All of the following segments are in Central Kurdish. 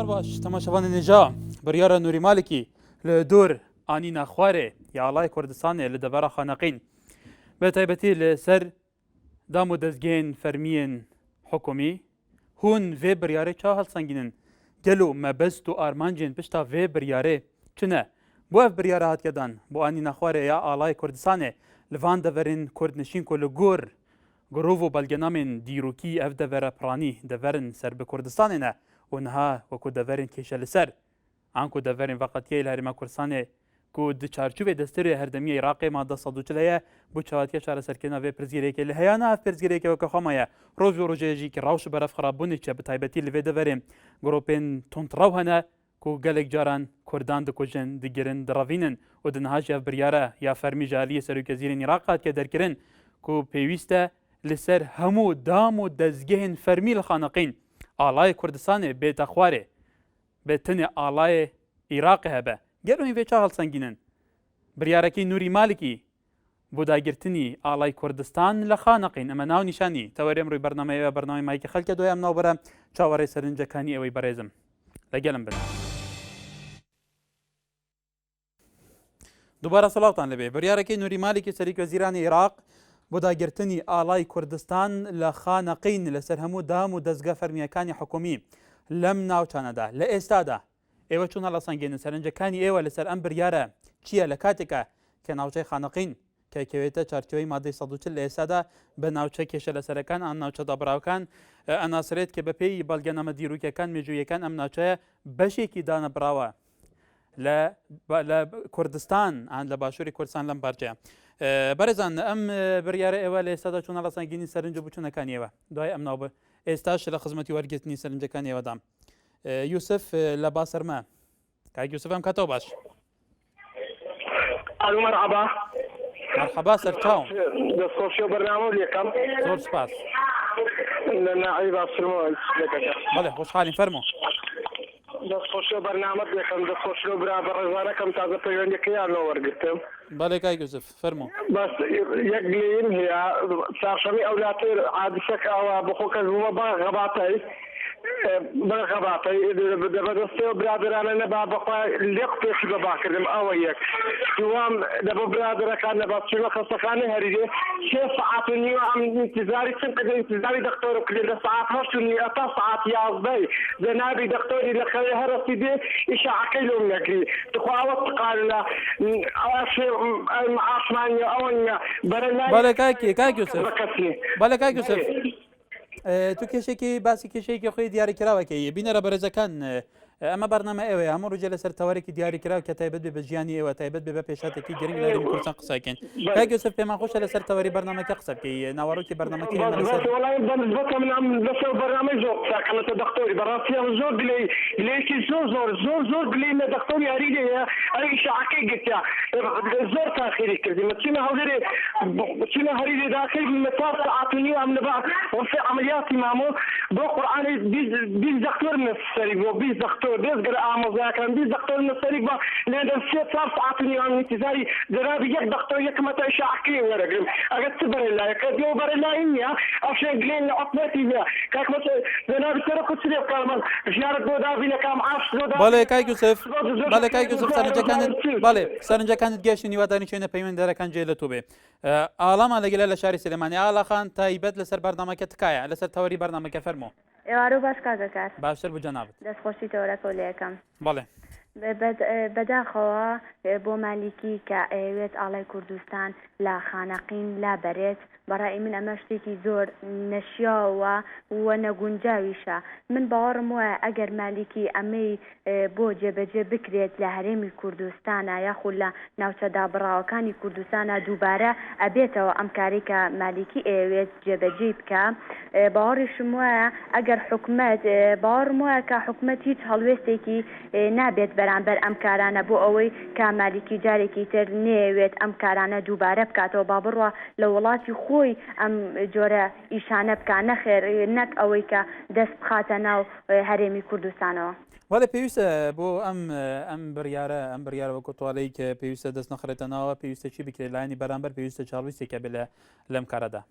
ئێوار باش تەماشەوانە نێژا بڕیارە نوری مالکی لە دۆر ئانینە خوارێ یا ئاڵای کوردستانێ لە دەڤەرا خانەقین بە تایبەتی لەسەر دام و دەزگەیên فەرمیên حکومی هûn vê biryarê ça helsengînin gelo mebest û armancên pişta vê biryarê çi ne? Bo ev biryara hatiye dan bo anîna xwarê ya alayê Kurdistanê li van deverên kurdnişîn ku li gor grov û belgenamên dîrokî ev devere piranî deverin ser bi Kurdistanê ne û niha wekû deverên kêşeliser Anku deverên veqetiyê li Herêma Kurdistanê ku di çarçovê destûrê herdemiya Iraqê madde 140 heye, bo çawatiya çareserkirina vê pirsgirêkê li heya niha ev pirsgirêke weke xwe maye. Roj bi rojê jî ki rewş berev xirabûnê çe bi taybetî li vê deverê grûpên tundrew hene ku gelek caran Kurdan dikujin, digirin, direvînin û di niha jî ev biryare ya fermî ji aliyê Serokwezîrên Iraqê hatiye derkirin ku pêwîst e li ser hemû dam û dezgehên fermî li Xaneqîn alayê Kurdistanê bête xwarê. Bi tenê alayê Îraqê hebe. Gelo hîn vê çax helsengînin? Biryarekî Nûrî Malikî bo dagirtinî alay Kurdistan li Xaneqîn eme naw nîşanî tewerê em rûy bernameyê we bernameyê Mayîkê Xelkê doye em naw bere çawerê serincekanî ewey berêzim. Legelim bin. Dubare silavtan li bê. Biryarekî Nûrî Malikî Serokwezîranê Iraq bo dagirtinî alay Kurdistan li Xaneqîn li ser hemû dam û dezga fermiyekanî hikûmî lem navçane da. Li êsta da êwe çûn helasangênin serencekanî êwe li ser em biryare çiye li katêka ke navçey Xaneqîn ke kewête çarçewey madey 140 li êsta da bi navçe kêşeleserekan an navçe dabirawekan enasirêt ke bepêyî belgename dîrokekan mêjûyekan em navçeye beşêkî danebirawe. لە لە کوردستان ئان لە باشووری کوردستان لەم پارچەیە بەرێزان ئەم بڕیارە ئێوە لە ئێستادا چۆن ڕەسەنگینی سەرنج و بچوونەکانی ئێوە دوای ئەم ناو ئێستاش لە خزمەتی وەرگرتنی سەرنجەکانی ئێوەدام یوسف لە باسەرمە کاک یوسف ئەم کاتەوە باش ئەلو مەرحەبا. مەرحەبا سەرچاوم. دەستخۆشی و بەرنامە و لێکەم. زۆر سپاس. لە ناحیەی باسرمەوە لێکەکە. بەڵێ خۆشحاڵین فەرموو. دەستخۆشی و بەرنامەت لێکەم دەستخۆشی لەو برا بەڕێزانەکەم تازە پەیوەندیەکەیان لۆ وەرگرتم. بەڵێ کاک یوسف فەرموو. بەس یەک گلەییم هەیە چارشەمی ئەولاتر حادیسەک ئەوە بەخۆ کەس بوومە بە غەباتەی بەخەباتەی دەبەدەستەوە برادەرانە نەبا بەخوا لێق پێشی بە باکردم ئەوە یەک دووەم دەبۆ برادەرەکان نەبا چوومە خەستەخانەی هەریرێ سێ سەعات و نیوە ئەم ئینتیزاری چم کردە ئینتیزاری دەختۆرم کردێ لە سەعات هەشت و نیوە تا سەعات یازدەی جەنابی دەختۆری لە خەوێ هەرەسی بێ ئیشاعەکەی لۆم نەگری تخوا ئەوە چ قانونە ئەشێ معاشمان نیە ئەوە نیە بەرە لای بەڵێ کاک کاک یوسف بە کەس نیە بەڵێ کاک یوسف تو کێشێکی باسی کێشەیەکی خۆی دیاریکراوەکەی بینەرە بەرێزەکان ئەمە بەرنامە ئێوەیە هەموو ڕۆژێ لەسەر تەوەرێکی دیاریکراو کە تایبەت بێ بە ژیانی ئێوە تایبەت بێ بە پێشهاتێکی گرنگ لە هەرێمی کوردستان قسە بکەین کاک یوسف پێمان خۆشە لەسەر تەوەری بەرنامەکە قسە بکەی ناوەڕۆکی بەرنامەکە ئێمە لەسەر وەڵای بەنسبەتە من ئەم لەسەر بەرنامەی زۆر قسە کەم لەسەر دەختۆری بەڕاستی ئەم زۆر گلەی گلەیەکی زۆر زۆر زۆر زۆر گلەی لە دەختۆری هەریرێ هەیە ئەو ئیشاعەکەی گرتە زۆر تاخیری کردی چینە هەولێرێ چینە هەریرێ داخل بووین لە چوار سەعات و نیو ئەم لەبا غرفەی عەمەلیاتی مامۆ بۆ قورعانی 20 دەختۆرم لە سەری بۆ 20 دەختۆر بێجگە لە ئامۆزایەکان 20 دەختۆرم لە سەری بووە لێندەم سێ چوار سەعات و نیو ئەم ئینتیزاری جەنابی یەک دەختۆر یەکم هەتا ئیشاعەکەی وەرەگرم ئەگەر چ بەرێ لایە کە لەو بەرێ لای نییە ئەو شوێن گلەییم لە حکومەتی هەیە کاک مەسعود جەنابی سەرۆک چ لێ بکەم من ژیانت بۆ دابینەکەم عاشت بۆ بەڵێ کاک یوسف بەڵێ کاک یوسف سەرنجەکانت بەڵێ سەرنجەکانت گەشتن هیوادارین شوێنە پەیوەنددارەکان جێ لە تۆ بێ ئاڵامان لەگەلە لە شاری سلێمانی ئاڵاخان تایبەت لەسەر بەرنامەکە تکایە لەسەر تەوەری بەرنامەکە فەرموو. ئێوارەو باش کاکە کار. باشتر بوو جەنابت. دەست خۆشی تەوەرەکەو لێکەم. بەڵێ. بەداخەوە بۆ مالیکی کە ئەیەوێت ئاڵای کوردستان لە خانەقین لابەرێت بەڕای من ئەمە شتێکی زۆر نەشیاوە و نەگونجاویشە. من باوەڕم وایە ئەگەر مالیکی ئەمەی بۆ جێبەجێ بکرێت لە هەرێمی کوردستانا یاخود لە ناوچە دابڕاوەکانی کوردستانا دووبارە ئەبێتەوە ئەم کارەی کە مالیکی ئەیەوێت جێبەجێی بکا. باوەڕیشم وایە ئەگەر حکومەت باوەڕم وایە کە حکومەت هیچ هەڵوێستێکی نابێت بەرامبەر ئەم کارانە بۆ ئەوەی کە مالیکی جارێکی تر نەیەوێت ئەم کارانە دووبارە بکاتەوە با بڕوا لە وڵاتی خۆی ئەم جۆرە ئیشانە بکا نەخێر نەک ئەوەی کە دەست بخاتە ناو هەرێمی کوردستانەوە. بەڵێ پێویستە بۆ ئەم ئەم بڕیارە ئەم بڕیارە وەکو تۆڵەی کە پێویستە دەست نەخرێتە ناوە پێویستە چی بکرێت لایەنی بەرامبەر پێویستە چاڵویستێکە بێ لە لەم کارەدا.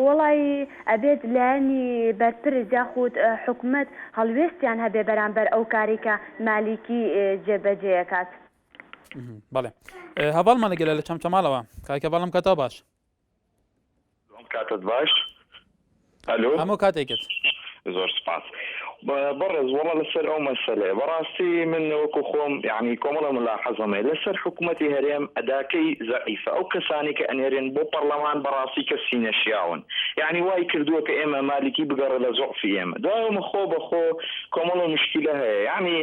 وەڵایی ئەبێت لایەنی بەرپرس یاخود حکومەت هەڵوێستیان هەبێ بەرامبەر ئەو کارەی کە مالیکی جێبەجێ ئەکات. بەڵێ هەڤاڵمان لەگەلە لە چەمچەماڵەوە کاک هەڤاڵ ئەم کاتەوە باش. ئەم کاتت باش ئەلۆ هەموو کاتێکت زۆر سپاس بەڕێز وەڵا لەسەر ئەو مەسەلەیە بەڕاستی من وەکو خۆم یعنی کۆمەڵە ملاحەزەم هەیە لەسەر حکوومەتی هەرێم ئەداکەی زەعیفە ئەو کەسانی کە ئەنێرێن بۆ پەڕلەمان بەڕاستی کەسی نەشیاون یعنی وای کردووە کە ئێمە مالیکی بگەڕێ لە زوعفی ئێمە دوای ئەومە خۆ بە خۆ کۆمەڵە مشکیلە هەیە یعنی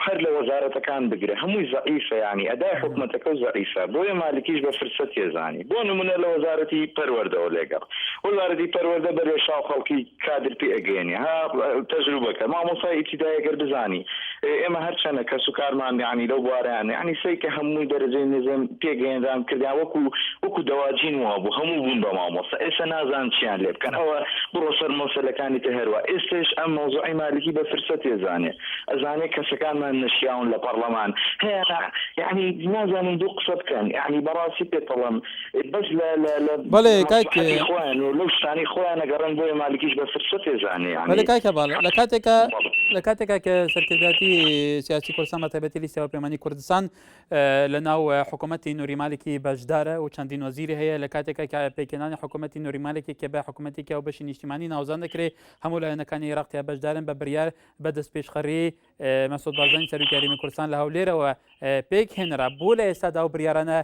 هەر لە وەزارەتەکان بگرە هەمووی زەعیفە یعنی ئەدای حکومەتەکە و زەعیفە بۆیە مالکیش بە فرسەت تێزانی بۆ نمونە لە وەزارەتی پەروەردەوە لێگەڕ وەزارەتی پەروەردە بە لێشاو خەڵکی کادر پێ ئەگەیەنێ ها تەجروبەکە مامۆستای ئیبتیدایی گەر بزانی ئێمە هەرچەنە کەس و کارمان یانی لەو بوارەیان یانی سەیکە هەمووی دەرەجەی نزم پێگەیەنران کردیان وەکو وەکو دەواجین وابوو هەموو بوون بە مامۆستا ئێستا نازان چیان لێ بکەن ئەوە بڕۆ سەر مەسەلەکانی تر هەروا ئێستەش ئەم مەوزوعی مالکی بە فرسەت ئەزانێ ئەزانێ کەسەکانمان نەشیاون لە پەڕلەمان هەیانە یەعنی نازانن دوو قسە بکەن یەعنی بەڕاستی پێت ئەڵێم بەس لە لە لە بەڵێ کاک مەسڵەحەتی خۆیان و لەو شتانەی خۆیان ئەگەڕێن بۆیە مالکیش بە فرسەتێ زانێ بەڵێ یەعنی کاک هەڤاڵ لە کاتێکا بەڵێ. لە کاتێکا کە سەرکردایەتی سیاسی کوردستان بە تایبەتی لیستی هاوپەیمانی کوردستان لە ناو حکوومەتی نوری مالکی بەشدارە و چەندین وەزیری هەیە لە کاتێکا کە پێکهێنانی حکوومەتی نوری مالکی کە بە حکوومەتێکی هاوبەشی نیشتیمانی ناوزەند دەکرێت هەموو لایەنەکانی عێراق تیا بەشدارن بە بریار بە دەستپێشخەری مەسعود بارزانی سەرۆکی هەرێمی کوردستان لە هەولێرەوە پێکهێنرا بۆ لە ئێستادا ئەو بریارانە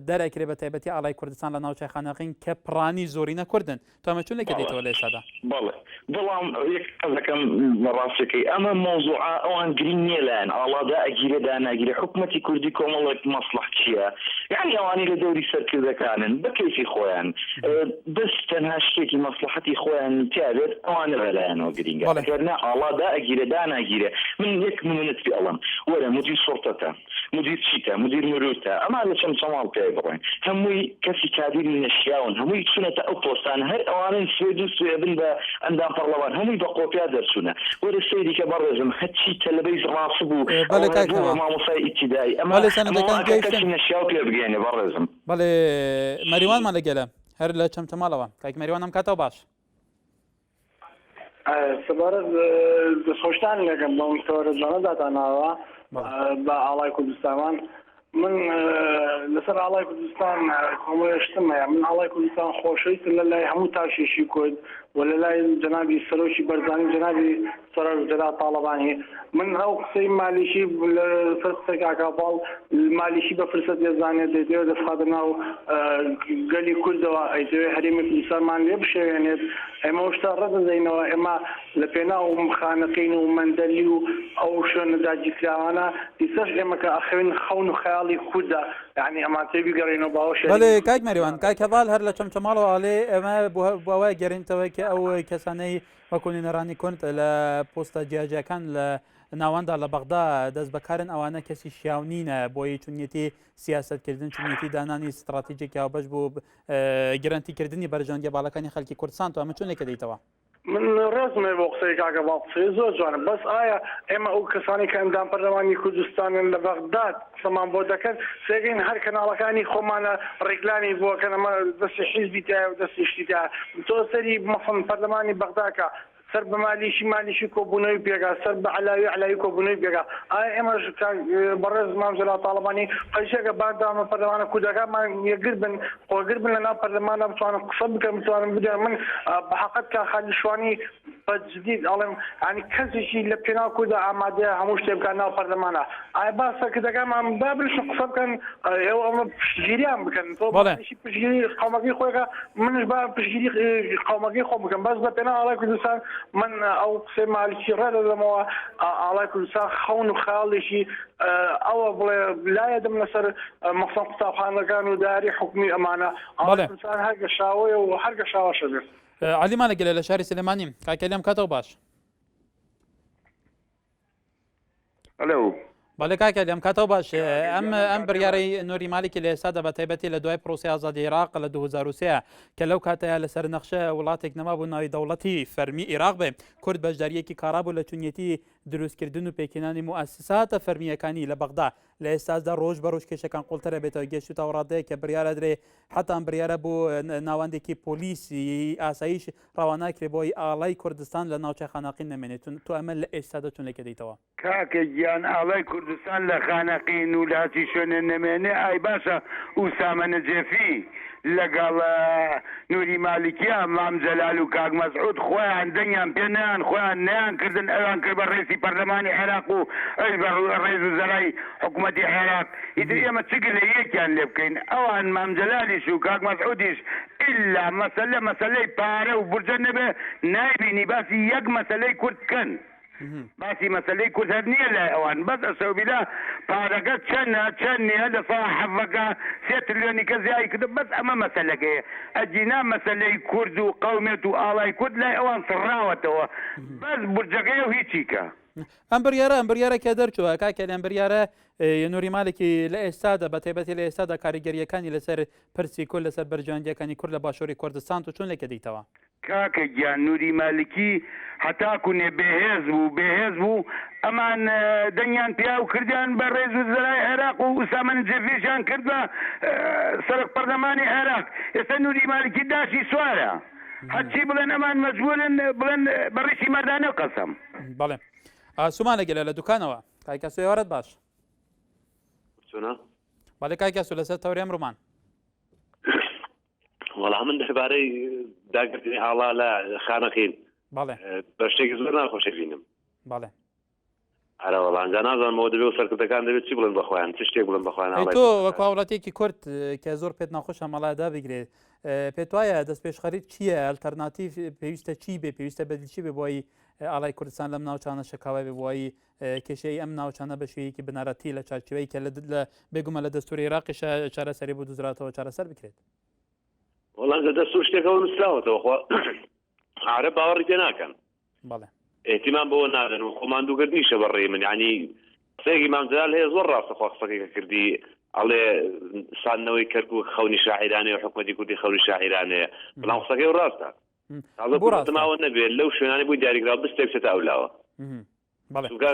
دەرەکرێ بە تایبەتی ئاڵای کوردستان لە ناوچەی خانەقین کە پرانی زۆرینە کوردن تۆ ئەمە چۆن لێکە دێتەوە لە ئێستادا؟ بەڵێ بەڵام یەک قەزەکەم لە ڕاستەکەی ئەمە مەوزوعە ئەوان گرینگ نییە لایەن ئاڵا دائەگیرێ داناگیرێ حکومەتی کوردی کۆمەڵێک مەسڵەح چییە یەعنی ئەوانەی لە دەوری سەرکردەکانن بە کەیفی خۆیان بەس تەنها شتێکی مەسڵەحەتی خۆیان تیا بێت ئەوانە بەلایانەوە گرینگە ئەگەر نا ئاڵا دائەگیرێ داناگیرێ من یەک نمونەت پێ ئەڵێم وەرە مدیر شوڕتەتە مدیر چیتە مدیر مرورتە ئەمان لە چەمچەماڵ پیای بڕۆین هەمووی کەسی کادیری نەشیاون هەمووی چونەتە ئەو پۆستانە هەر ئەوانەن سبەی دوو سبەی ئەبن بە ئەندام پەڕلەمان هەمووی بە قۆپیا دەرچونە وەرە سەیری کە بەڕێزم هەرچی تەلەبەی ڕاسب و بەڵێ ئەوانە کاک بووە هەوا مامۆستای ئیبتیدایی ئەمە بەڵێ ئەمە سەنەدەکان وا ئەکا کەسی گەیشتن نەشیاو پێ بگەیەنێ بەڕێزم. بەڵێ مەریوانمان لەگەلە هەر لە چەمچەماڵەوە کاک مەریوان ئەم کاتەوە باش. سەبارەت دەستخۆشتان لەگەم بەم تەوەرە جوانە داتاناوە بە ئاڵای کوردستانمان من لەسەر ئاڵای کوردستان کۆمەڵێ شتم هەیە من ئاڵای کوردستان خۆشەویستم لە لای هەموو تاکێکی کورد و لە لای جەنابی سەرۆکی بەرزانی جەنابی سەرۆک جەلال تاڵەبانی من ئەو قسەی مالیکی لەسەر قسەی کاک هەڤاڵ مالیکی بە فرسەت دەزانێت دەیەوێت دەستخاتە ناو گەلی کوردەوە ئەیدەوێت هەرێمی کوردستانمان لێ بشێوێنێت ئێمە ئەو شتە ڕەت دەدەینەوە ئێمە لە پێناو خانەقین و مەندەلی و ئەو شوێنە داگیرکراوانە ئیستاش ئێمە کە ئەخەوین خەون و خەیاڵی کوردە یانی ئەمانتەوێ بیگەڕێینەوە باوەشی بەڵێ هەرێمی کاک مەریوان کوردستان کاک هەڤاڵ هەر لە چەمچەماڵەوە ئەڵێ ئێمە بۆ ئەوە گەرێنتەوە کە ئەو کەسانەی وەکو نوێنەرانی کورد لە پۆستە جیاجیاکان لە ناوەندا لە بەغدا دەست بەکارن ئەوانە کەسی شیاو نینە بۆی چونیەتی سیاسەتکردن چونیەتی دانانی ستراتیجێکی هاوبەش بۆ گرەنتیکردنی بەرژەوەندیە باڵەکانی خەلکی کوردستان تۆ ئەمە چۆن لێکە دەیتەوە؟ من ڕێزم هەیە بۆ قسەی کاکە باڵ قسەی زۆر جوانە بەس ئایا ئێمە ئەو کەسانەی کە ئەندام پەرلەمانی کوردستانن لە بەغداد قسەمان بۆ دەکەن سێگەین هەر کەناڵەکانی خۆمانە ڕیکلامی بۆ کەن ئەمە دەستی حیزبی تایە و دەستی شتی تایە تۆ سەری مەسەن پەرلەمانی بەغدا کە سەر بە مالیکی مالیکی کۆبوونەوەی پێکا سەر بە عەلاوی عەلاوی کۆبوونەوەی پێکا ئایا ئێمەش کاک بەڕێز مام جەلال تاڵەبانی قەیچێکە باندامە پەرلەمانە کوردەکانمان یەکگر بن خۆگر بن لەناو پەرلەماندا بتوانن قسە بکەن بتوانن بدەن من بە حەقت کاک خالید شوانی بە جدی ئەڵێم یانی کەسێکی لە پێناو کوردە ئامادەیە هەموو شتێ بکات ناو پەرلەمانە ئایا با سەرکردەکانمان با بنیشن قسە بکەن ئێوە ئەمە پشتگیریان بکەن تۆ بەڵێ. باسی پشتگیری قەومەکەی خۆیکە منش با پشتگیری قەومەکەی خۆم بکەم بەس لە پێناو ئاڵای کوردستان من ئەو قسەی مالکی ڕێدەدەمەوە ئاڵای کوردستان خەون و خەیاڵێکی ئەوە بڵێ لایەدەم لەسەر مەسەن قوتابخانەکان و داری حکومی ئەمانە ئاڵای بەڵێ. کوردستان هەر گەشاوەیە و هەر گەشاوەشە بێت. عەلی مالەگەلە لە شاری سلێمانی کاک عەلی ئەم کاتەوە باش. ئەلو. بەڵێ کاک عەلی ئەم کاتەوە باش ئەم ئەم بڕیارەی نوری مالیکی لە ئێستادا بە تایبەتی لە دوای پرۆسەی ئازادی عێراق لە 2023 کە لەو کاتەیە لەسەر نەخشە وڵاتێک نەمابوو ناوی دەوڵەتی فەرمی عێراق بێ کورد بەشداریەکی کارا بوو لە چونیەتی دروستکردن و پێکهێنانی موئەسساتە فەرمییەکانی لە بەغدا لە ئێستاشدا ڕۆژ بە ڕۆژ کێشەکان قوڵتر ئەبێتەوە گەیشتووتە ئەو ڕادەیە کە بڕیار ئەدرێ حەتا ئەم بڕیارە بۆ ناوەندێکی پۆلیسی ئاسایش ڕەواناکرێ بۆ ئەوەی ئاڵای کوردستان لە ناوچەی خانەقین نەمێنێت تۆ ئەمە لە ئێستادا چۆن لێکی دەیتەوە؟ کاکە گیان ئاڵای کوردستان لە خانەقین و لە هەرچی شوێنێ نەمێنێ ئای باشە ئوسامە نەجەفی لەگەڵ نوری مالکیا مام جەلال و کاک مەسعود خۆیان دەنگیان پێ نەیان خۆیان نەیان کردن ئەویان کرد بە ڕێسی پەرلەمانی عێراق و ئەویش بە ڕێز و زەرای حکومەتی عێراق ئیتر ئێمە چ گلەییەکیان لێ بکەین ئەوان مام جەلالیش و کاک مەسعودیش ئیلا مەسەلە مەسەلەی پارە و بورجە نەبێ نایبینی باسی یەک مەسەلەی کورد بکەن. باسی مەسەلەی کورد هەر نیە لای ئەوان بەس ئەسەوبیلا پارەکە چەنە چەن نیە لە سەدا حەڤەکە سێ ترلیۆنی کە زیای کردوە بەس ئەمە مەسەلەکەیە ئەگینا مەسەلەی کورد و قەومێت و ئاڵای کورد لای ئەوان سڕاوەتەوە بەس بورجەکەیە و هیچی کە. ئەم بڕیارە ئەم بڕیارە کە دەرچووە کاک ئەم بڕیارە نوری مالکی لە ئێستادا بە تایبەتی لە ئێستادا کاریگەرییەکانی لەسەر پرسی کورد لەسەر بەرژەوەندییەکانی کورد لە باشووری کوردستان تۆ چۆن لێکە دیتەوە؟ کاکە گیان نوری مالکی هەتاکونێ بێهێز بوو بێهێز بوو ئەمان دەنگیان پیا و کردیان بە ڕێز وزەرای عێراق و ئوسامە نجێفیشیان کرد بە سەرۆک پەرلەمانی عێراق ئێستا نوری مالکی داشی سوارە هەرچی بڵێن ئەمان مەجبورن بڵێن بە ڕیشی مەردانە قەسەم. بەڵێ ئاسومان لەگەلە لە دوکانەوە کاک ئاسۆ ئێوارەت باش. چۆنە؟ بەڵێ کاک ئاسۆ لەسەر تەوری ئەمڕۆمان. وەڵا من دەربارەی داگرتنی ئاڵا لە خانەقین بەڵێ بە شتێکی زۆر ناخۆشی بینم بەڵێ ئەرە وەڵا ئینجا نازانم ئەوە دەبێ و سەرکردەکان دەبێت چی بڵێن بە خۆیان چ شتێک بڵێن بە خۆیان ئەی ئاڵای تۆ کوردستان. وەکو هاوڵاتیەکی کورد کە زۆر پێت ناخۆشە مەڵا دابگرێت پێت وایە دەست پێشخەری چییە ئەلتەرناتیڤ پێویستە چی بێ پێویستە بەدیل چی بێ بۆی ئاڵای کوردستان لەم ناوچانە شەکاوە بێ بۆی کێشەی ئەم ناوچانە بە شێوەیەکی بنەڕەتی لە چارچێوەی کە لە بێگومە لە دەستوری عێراقیشە چارەسەری بۆ دۆزراتەوە چارەسەر بکرێت. وەڵا لە دەستور شتێکەوە نووسراوەتەوە خۆ عەرەب باوەڕی پێ ناکەن. بەڵێ. ئیهتیمام بەوە نادەن و خۆ ماندووگردنیشە بە ڕێی من یانی قسەیەکی مام جەلال هەیە زۆر ڕاستە خوا قسەکەی کە کردی ئەڵێ ساندنەوەی کەرکوک خەونی شاعیرانەیە و حکومەتی کوردی خەونی شاعیرانەیە بەڵام قسەکەی ڕاستە تازە بۆ ڕاستە؟ ماوە نەبێت لەو شوێنانی بۆی دیاریکراوە بستێک بچێتە ئەولاوە بەڵێ چونکە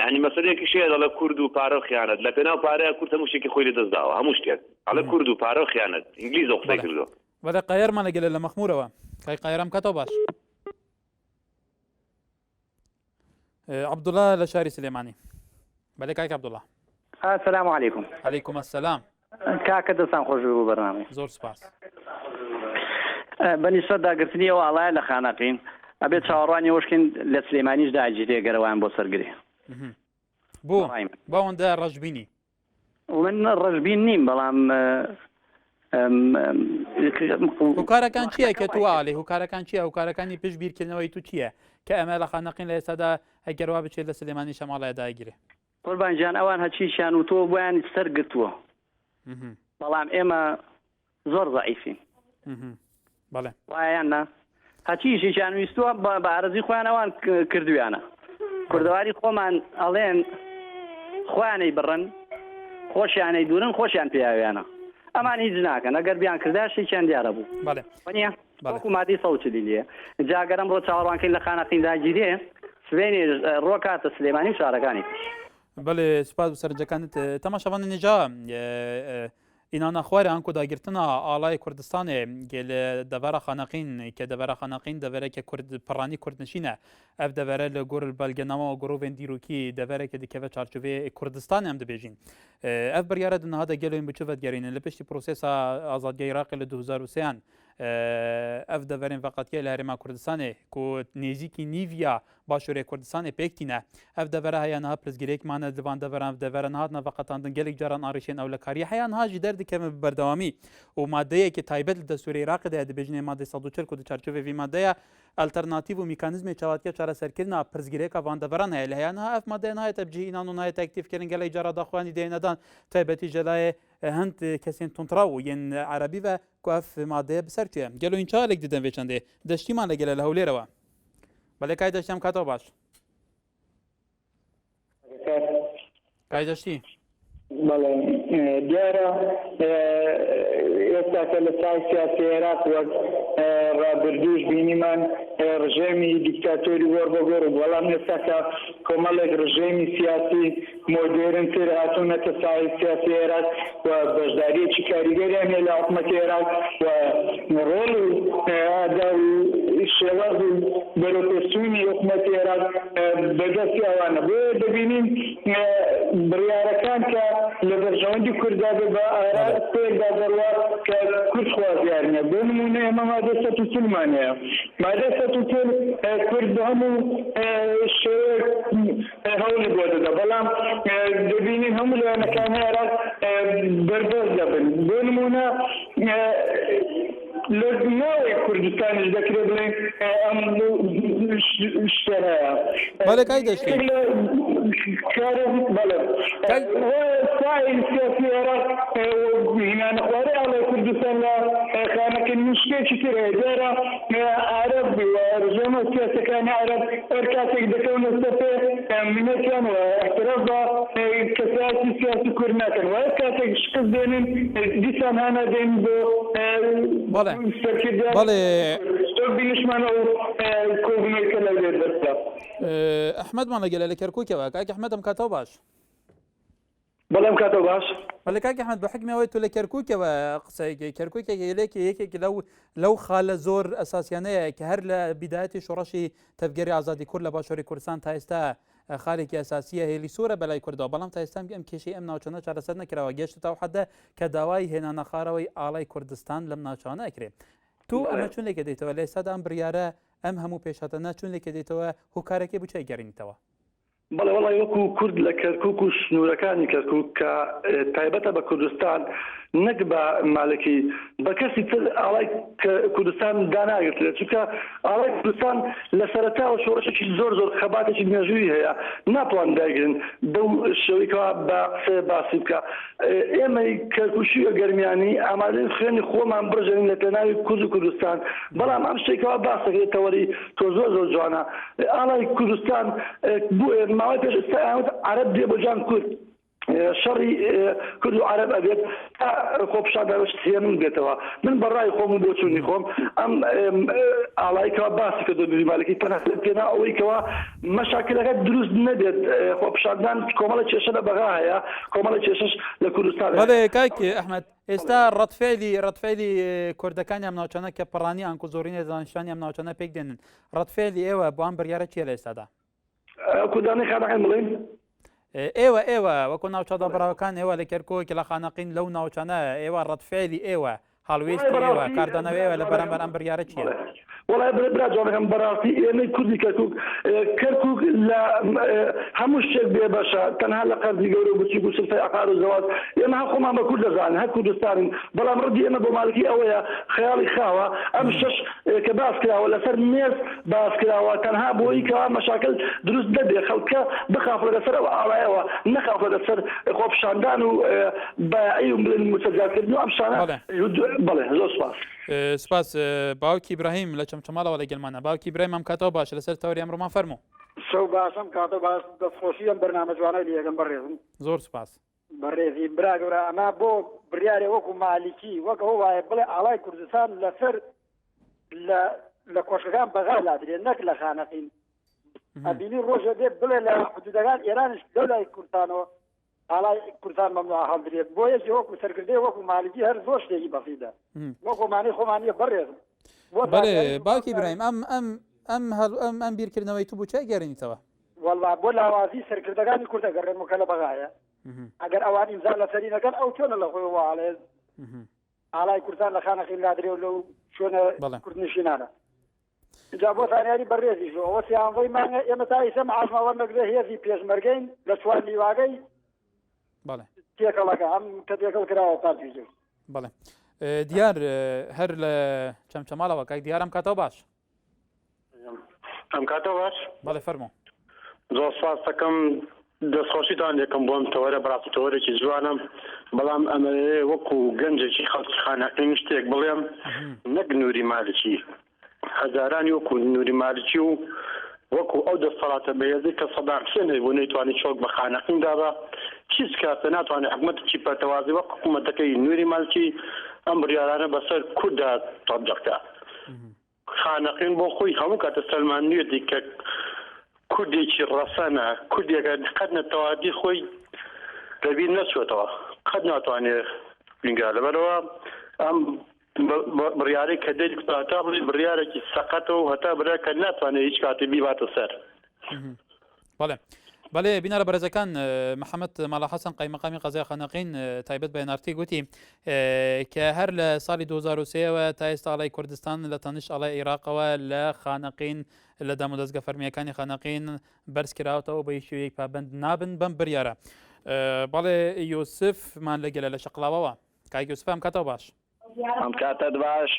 یانی مەسەلەیەکیش هەیە دەڵێ کورد و پارە و خیانەت لە پێناو پارەیە کورد هەموو شتێکی خۆی لەدەست داوە هەموو شتێک ئەڵێ کورد و پارە و خیانەت ئینگلیزە قسەی بەڵێ کردووە بەڵێ قایەرمان لەگەلە لە مەخمورەوە کاک قایەرم کاتەوە باش عەبدوڵا لە شاری سلێمانی بەلێ کاک عەبدوڵا. السلام علیکم. علیکم السلام. کاکە دەستان خۆش بێ بۆ بەرنامەی. زۆر سپاس. بە نیسبەت داگرتنی ئەو ئاڵایە لە خانەقین ئەبێ چاوەڕوانی ئەوەش کەین لە سلێمانیش داگیرێ گەر ئەوان بۆ سەرگرێ. بۆ بۆ ئەوەندە ڕەشبینی؟ من ڕەشبین نیم بەڵام هۆکارەکان چییە کە تو ئالی هۆکارەکان چییە هۆکارەکانی پشت بیرکردنەوەی تو چییە کە ئەمە لە خانەقین لە ئێستادا ئەگەر وا بچێت لە سلێمانی شەماڵەیە داگیرێ قوربان گیان ئەوان هەچیشیان وتووە بۆیان سەر گرتووە بەڵام ئێمە زۆر زەعیفین بەڵێ وایە یان نا هەچی ئیشێکیان ویستووە بە ئارەزوی خۆیان ئەوان کردویانە کوردەواری خۆمان ئەڵێن خۆیانەی بڕن خۆشیانەی دوورن خۆشیان پیاویانە ئەمان هیچ ناکەن ئەگەر بیان کردا شتێکیان دیارە بوو بەڵێ وەنیە وەکو مادەی 140 لێ جا گەر ئەمڕۆ چاوەڕوانکەین لە خانەقین داگیرێ سبەینێ ڕۆکاتە سلێمانی و شارەکانی تر بەڵێ سوپاس بۆ سەرنجەکانت تەماشاوانە نێجا ئینانا خوارێ ئانکۆ داگرتنا ئاڵای کوردستانێ گێ لە دەڤەرا خانەقین کە دەڤەرا خانەقین دەڤەرێکە کورد پڕانی کوردنشینە ئەv دەڤەرە لە گۆر بەلگەنامە و گرۆڤێن دیرۆکی دەڤەرێکە دکەڤە چارچوڤێ کوردستانێ ئەم دبێژین ئەv بڕیارە di niha de gelên bi çi vedgerînin li piştî prosesa azadiya Iraqê li 2003an ev deverên veqetiye li Herêma Kurdistanê ku nêzîkî nîviya Başûrê Kurdistanê pêk tîne. Ev devera heya niha pirsgirêk mane di van deveran ev devera nehatine veqetandin gelek caran arîşên ewlekariyê heya niha jî derdikevin bi berdewamî û madeyekê taybet li destûrê Iraqê de ye dibêjin ê madê 140 ku di çarçovê vî madeya alternatîv û mîkanîzmê çawatiya çareserkirina pirsgirêka van deveran heye lê heya niha ev madeye nayête bi cih înan û nayête aktîvkirin gelek cara daxuyanî dê nedan taybetî ji layê hind kesên tundrew û yên erebî ve ku ev madeye bi ser çûye. Gelo hîn çawa lêk didin vê çendê? Deştîman li gele li Hewlêrewe. بەلێ کای دەشتی ئەم کاتەوە باش. کای دەشتی. بەڵێ دیارە ئێستاکە لە سای سیاسی عێراق وەک ڕابردووش بینیمان ڕژێمی دیکتاتۆری گۆڕ بە گۆڕ و بەڵام ئێستاکە کۆمەڵێک ڕژێمی سیاسی مۆدێرن تر هاتوونەتە سای سیاسی عێراق و بەشداریەکی کاریگەریان هەیە لە حکومەتی عێراق و ڕۆڵ و ئەدا و شێواز و بەرەوپێشچوونی حکومەتی عێراق بەدەستی ئەوانە بۆیە دەبینین بڕیارەکان کە لە بەرژەوەندی کورددا بێ بە ئاراستەیەکدا دەڕوا کە کورد خوازیار نیە. بۆ نموونە ئێمە مادەی 140 مان هەیە. مادەی 140 کورد بە هەموو شێوەیەک هەوڵی بۆ دەدا، بەڵام دەبینین هەموو لایەنەکانی عێراق بەربەست دەبن. بۆ نموونە لە ناوەی کوردستانیش دەکرێت بڵێین ئەم شتە هەیە. بەڵێ کاک دەشتی. کارە بەڵێ سای سیاسی عێراق هینانەخوارەی ئاڵای کوردستان لە خانەقین شتێکی تر هەیە دیارە عەرەب و ڕژێمە سیاسەکانی عەرەب هەر کاتێک دەکەونە سەر پێ منەتیان و احتراف بە کەسایەتی سیاسی کورد ناکەن و هەر کاتێک شکست دێنن دیسان هانا دێن بۆ بەڵێ سەرکردایەتی بەڵێ کورد وەک بینیشمان ئەو کۆبوونەوەی کە لەولێر بەسترا. ئەحمەدمان لەگەلە لە کەرکوکەوە کاک ئەحمەد ئەم کاتەوە باش. بەڵێ ئەم کاتەوە باش. بەڵێ کاک ئەحمەد بە حوکمی ئەوەی تۆ لە کەرکوکەوە قسەیەکەی کەرکوکێک یەکێک یەکێک لەو لەو خالە زۆر ئەساسیانەیە کە هەر لە بیدایەتی شۆڕشی تەڤگەری ئازادی کورد لە باشووری کوردستان تا ئێستا خالێکی ئەساسیە هێلی سوورە بەلای کوردەوە بەڵام تا ئێستا ئەم کێشەی ئەم ناوچانە چارەسەر نەکراوە گەشتە تا حدە کە داوای هێنانەخارەوەی ئاڵای کوردستان لەم ناوچانە ئەکرێ تو ئەمە چون لێکە دێتەوە لە ئێستادا ئەم بڕیارە ئەم هەموو پێشهاتانە چون لێکە دێتەوە هۆکارەکەی بۆ چی ئەگەڕینیتەوە؟ بەڵێ وەڵای وەکو کورد لە کەرکوک و سنوورەکانی کەرکوک کە تایبەتە بە کوردستان نەک بە مالکی بە کەسی تر ئاڵای کوردستان داناگرترێت چونکە ئاڵای کوردستان لە سەرەتاوە شۆڕشێکی زۆر زۆر خەباتێکی مێژووی هەیە ناتوان دایگرن بەو شێوەی کەوا بە قسەیە باسی بکە ئێمەی کەرکوکی و گەرمیانی ئامادەین خوێنی خۆمان بڕژێنین لە پێناوی کورد و کوردستان بەڵام ئەم شتێک کەوا باس دەکرێت تەوەری تۆ زۆر زۆر جوانە ئاڵای کوردستان ماوەی پێش ئێستا ئەیانوت عەرەب دێ بۆ جان کورد شەڕی کورد و عەرەب ئەبێت تا خۆپیشاندانەش هێمن بێتەوە من بە ڕای خۆم و بۆچوونی خۆم ئەم ئاڵای کەوا باسی کردو نوری مالکی تەنها پێنا ئەوەی کەوا مەشاکلەکە دروست نەبێت خۆپیشاندان کۆمەڵە کێشە لە بەغا هەیە کۆمەڵە کێشەش لە کوردستان بەڵێ کاک ئەحمەد ئێستا ڕەتفعلی ڕەتفعلی کوردەکانی ئەم ناوچانە کە پڕانی ئانکو زۆرینە دانیشتوانی ئەم ناوچانە پێک دێنن ڕەتفعلی ئێوە بۆ ئەم بڕیارە چییە لە ئێستادا؟ کوردانی خانەقین بڵێن؟ ئێوە ئێوە وەکو ناوچە دابڕاوەکان ئێوە لە کەرکوک لە خانەقین لەو ناوچانە ئێوە ڕەتفعلی ئێوە هەڵوێستی ئێوە کاردانەوەی ئێوە لە بەرامبەر ئەم بڕیارە چییە؟ وەڵای برا برا جوانەکەم بەڕاستی ئێمەی کوردی کەرکوک کەرکوک لە هەموو شتێک بێ بەشە تەنها لە قەرزی گەورە و بچوک و سلفەی عقار و زەواج ئێمە هەر خۆمان بە کورد دەزانین هەر کوردستانین بەڵام ڕدی ئێمە بۆ مالکی ئەوەیە خەیاڵی خاوە ئەم شەش کە باس کراوە لەسەر مێز باس کراوە تەنها بۆی کەوا مەشاکل دروست نەبێ خەڵکە بخافڵێ لەسەر ئەو ئاڵایەوە نەخافڵێ لەسەر خۆپیشاندان و بایعی و موچە زیادکردن و ئەم شتانە بەڵێ زۆر سوپاس. سپاس باوکی ئیبراهیم لە چەمچەماڵەوە لەگەلمانە باوکی ئیبراهیم ئەم کاتەوە باشە لەسەر تەوەری ئەمڕۆمان فەرموو. شەو باش ئەم کاتە باش دەستخۆشی ئەم بەرنامە جوانەی لێ ئەکەم بەڕێزم. زۆر سپاس. بەڕێزی برا گەورە ئەمە بۆ بڕیارێ وەکو مالیکی وەک ئەوە وایە بڵێ ئاڵای کوردستان لەسەر لە لە کۆشکەکان بەغا لادرێ نەک لە خانەقین ئەبینی ڕۆژە دێ بڵێ لە حدودەکان ئێرانش لەولای کوردستانەوە ئاڵای کوردستان مەمنوع هەڵدرێت بۆ یەکی وەکو سەرکردەی وەکو مالکی هەر زۆر شتێکی بەسیتە وەکو مانەی خۆمان نیە بەڕێزم بەڵێ باوکی ئیبراهیم ئەم ئەم ئەم هەڵ ئەم ئەم بیرکردنەوەی تو بۆ چی گەرێنیتەوە؟ وەڵا بۆ لاوازی سەرکردەکانی کورد ئەگەڕێن کە لە بەغایە ئەگەر ئەوان ئیمزا لەسەری نەکەن ئەو چۆنە لە خۆی واڵێ ئاڵای کوردستان لە خانەقین لادرێ و لەو شوێنە کوردنشینانە جا بۆ زانیاری بەڕێزیش ئەوە سیانزەی مانگە ئێمە تا ئیسە معاشمان وەرنەگرێ هێزی پێشمەرگەین لە چوار لیواگەی بەڵێ تێکەڵەکە ئەم کە تێکەڵ کراوە پارتی جێ بەڵێ دیار هەر لە چەمچەماڵەوە کاک دیارم کاتەوە باش ئەم کاتە باش بەڵێ فەرموو زۆر سپاس دەکەم دەستخۆشیتان دەکەم بۆم تەوەرە بەڕاستی تەوەرێکی جوانم بەڵام ئەمەوێ وەکو گەنجێکی خەڵکی خانەقین شتێک بڵێم نەک نوری مالکی هەزارانی وەکو نوری مالکی و وەکو ئەو دەسەڵاتە بەهێزەی کە سەدام حسێن هەیبوو نەیتوانی چۆک بە خانەقین دابا. هیچ کاتێ ناتوانێت حکومەتێکی پەرتەوازی وەک حکومەتەکەی نوری مالکی ئەم بڕیارانە بەسەر کورددا تەتبیق کا. خانەقین بۆ خۆی هەموو کاتە سەلماندویەتی کە کوردێکی ڕەسەنە، کوردێکە قەت نەتەوایەتی خۆی لەبیر نەچووەتەوە، قەت ناتوانێت بینگا لەبەرەوە ئەم بڕیارەی کە دەری هەتا بڵێ بڕیارێکی سەقەتە و هەتا بڕیار کە ناتوانێت هیچ کاتێ بیباتە سەر. بەڵێ بەڵێ بینەرە بەرێزەکان محەممەد مالا حەسەن قەیمەقامی قەزای خانەقین تایبەت بە NRT گوتی کە هەر لە ساڵی 2023ەوە تا ئێستا ئاڵای کوردستان لە تەنیشت ئاڵای عێراقەوە لە خانەقین لە دامودەزگە فەرمییەکانی خانەقین بەرز کراوەتەوە بە هیچ شێوەیەک پابەند نابن بەم بریارە. بەڵێ یوسفمان لەگەلە لە شەقڵاوەوە. کاک یوسف ئەم کاتەوە باش. ئەم کاتەت باش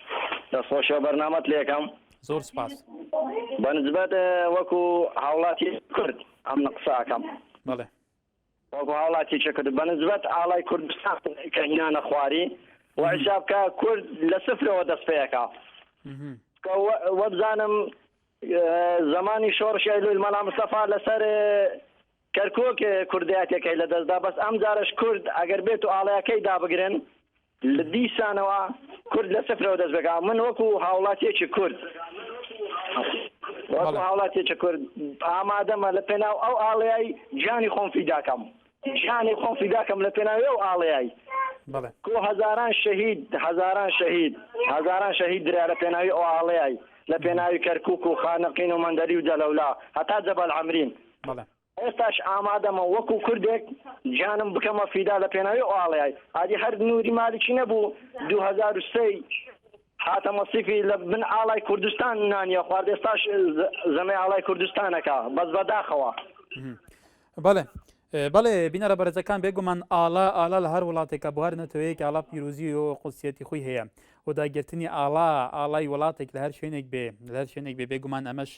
دەستخۆشیەوە بەرنامەت لێکەم. زۆر سپاس. بە نسبەت وەکو هاوڵاتی کورد ئەم قسە ئەکەم. بەڵێ. وەکو هاوڵاتیەکی کورد بە نسبەت ئاڵای کوردستان کە هینانە خواری و حیساب کە کورد لە سفرەوە دەست پێ ئەکا. کە وەبزانم زەمانی شۆڕشی ئەیلول مەلا مستەفا لەسەر کەرکوک کوردایەتیەکەی لەدەستدا بەس ئەمجارەش کورد ئەگەر بێت و ئاڵایەکەی دابگرن لە دیسانەوە کورد لە سفرەوە دەست بکا من وەکو هاوڵاتیەکی کورد وەکو هاوڵاتیەکی کورد ئامادەمە لە پێناو ئەو ئاڵەیای گیانی خۆم فیداکەم گیانی خۆم فیداکەم لە پێناوی ئەو ئاڵەیای کو هەزاران شەهید هەزاران شەهید هەزاران شەهید درا لە پێناوی ئەو ئاڵەیای لە پێناوی کەرکوک و خانەقین و مەندەلی و جەلەولا هەتا جەبەل عەمرین. ئێستاش ئامادەمە وەکو کوردێک گیانم بکەمە فیدا لە پێناوی ئەو ئاڵای. ئادی هەر نوری مالکی نەبوو 2003 هاتە مەسیفی لە بن ئاڵای کوردستان نانیە خوارد ئێستاش زەمەی ئاڵای کوردستانەکە بەس بەداخەوە. بەڵێ بەڵێ بینەرە بەڕێزەکان بێگومان ئاڵا ئاڵا لە هەر وڵاتێکە بۆ هەر نەتەوەیەک ئاڵا پیرۆزی و قودسیەتی خۆی هەیە و داگرتنی ئاڵا ئاڵای وڵاتێک لە هەر شوێنێک بێ لە هەر شوێنێک بێ بێگومان ئەمەش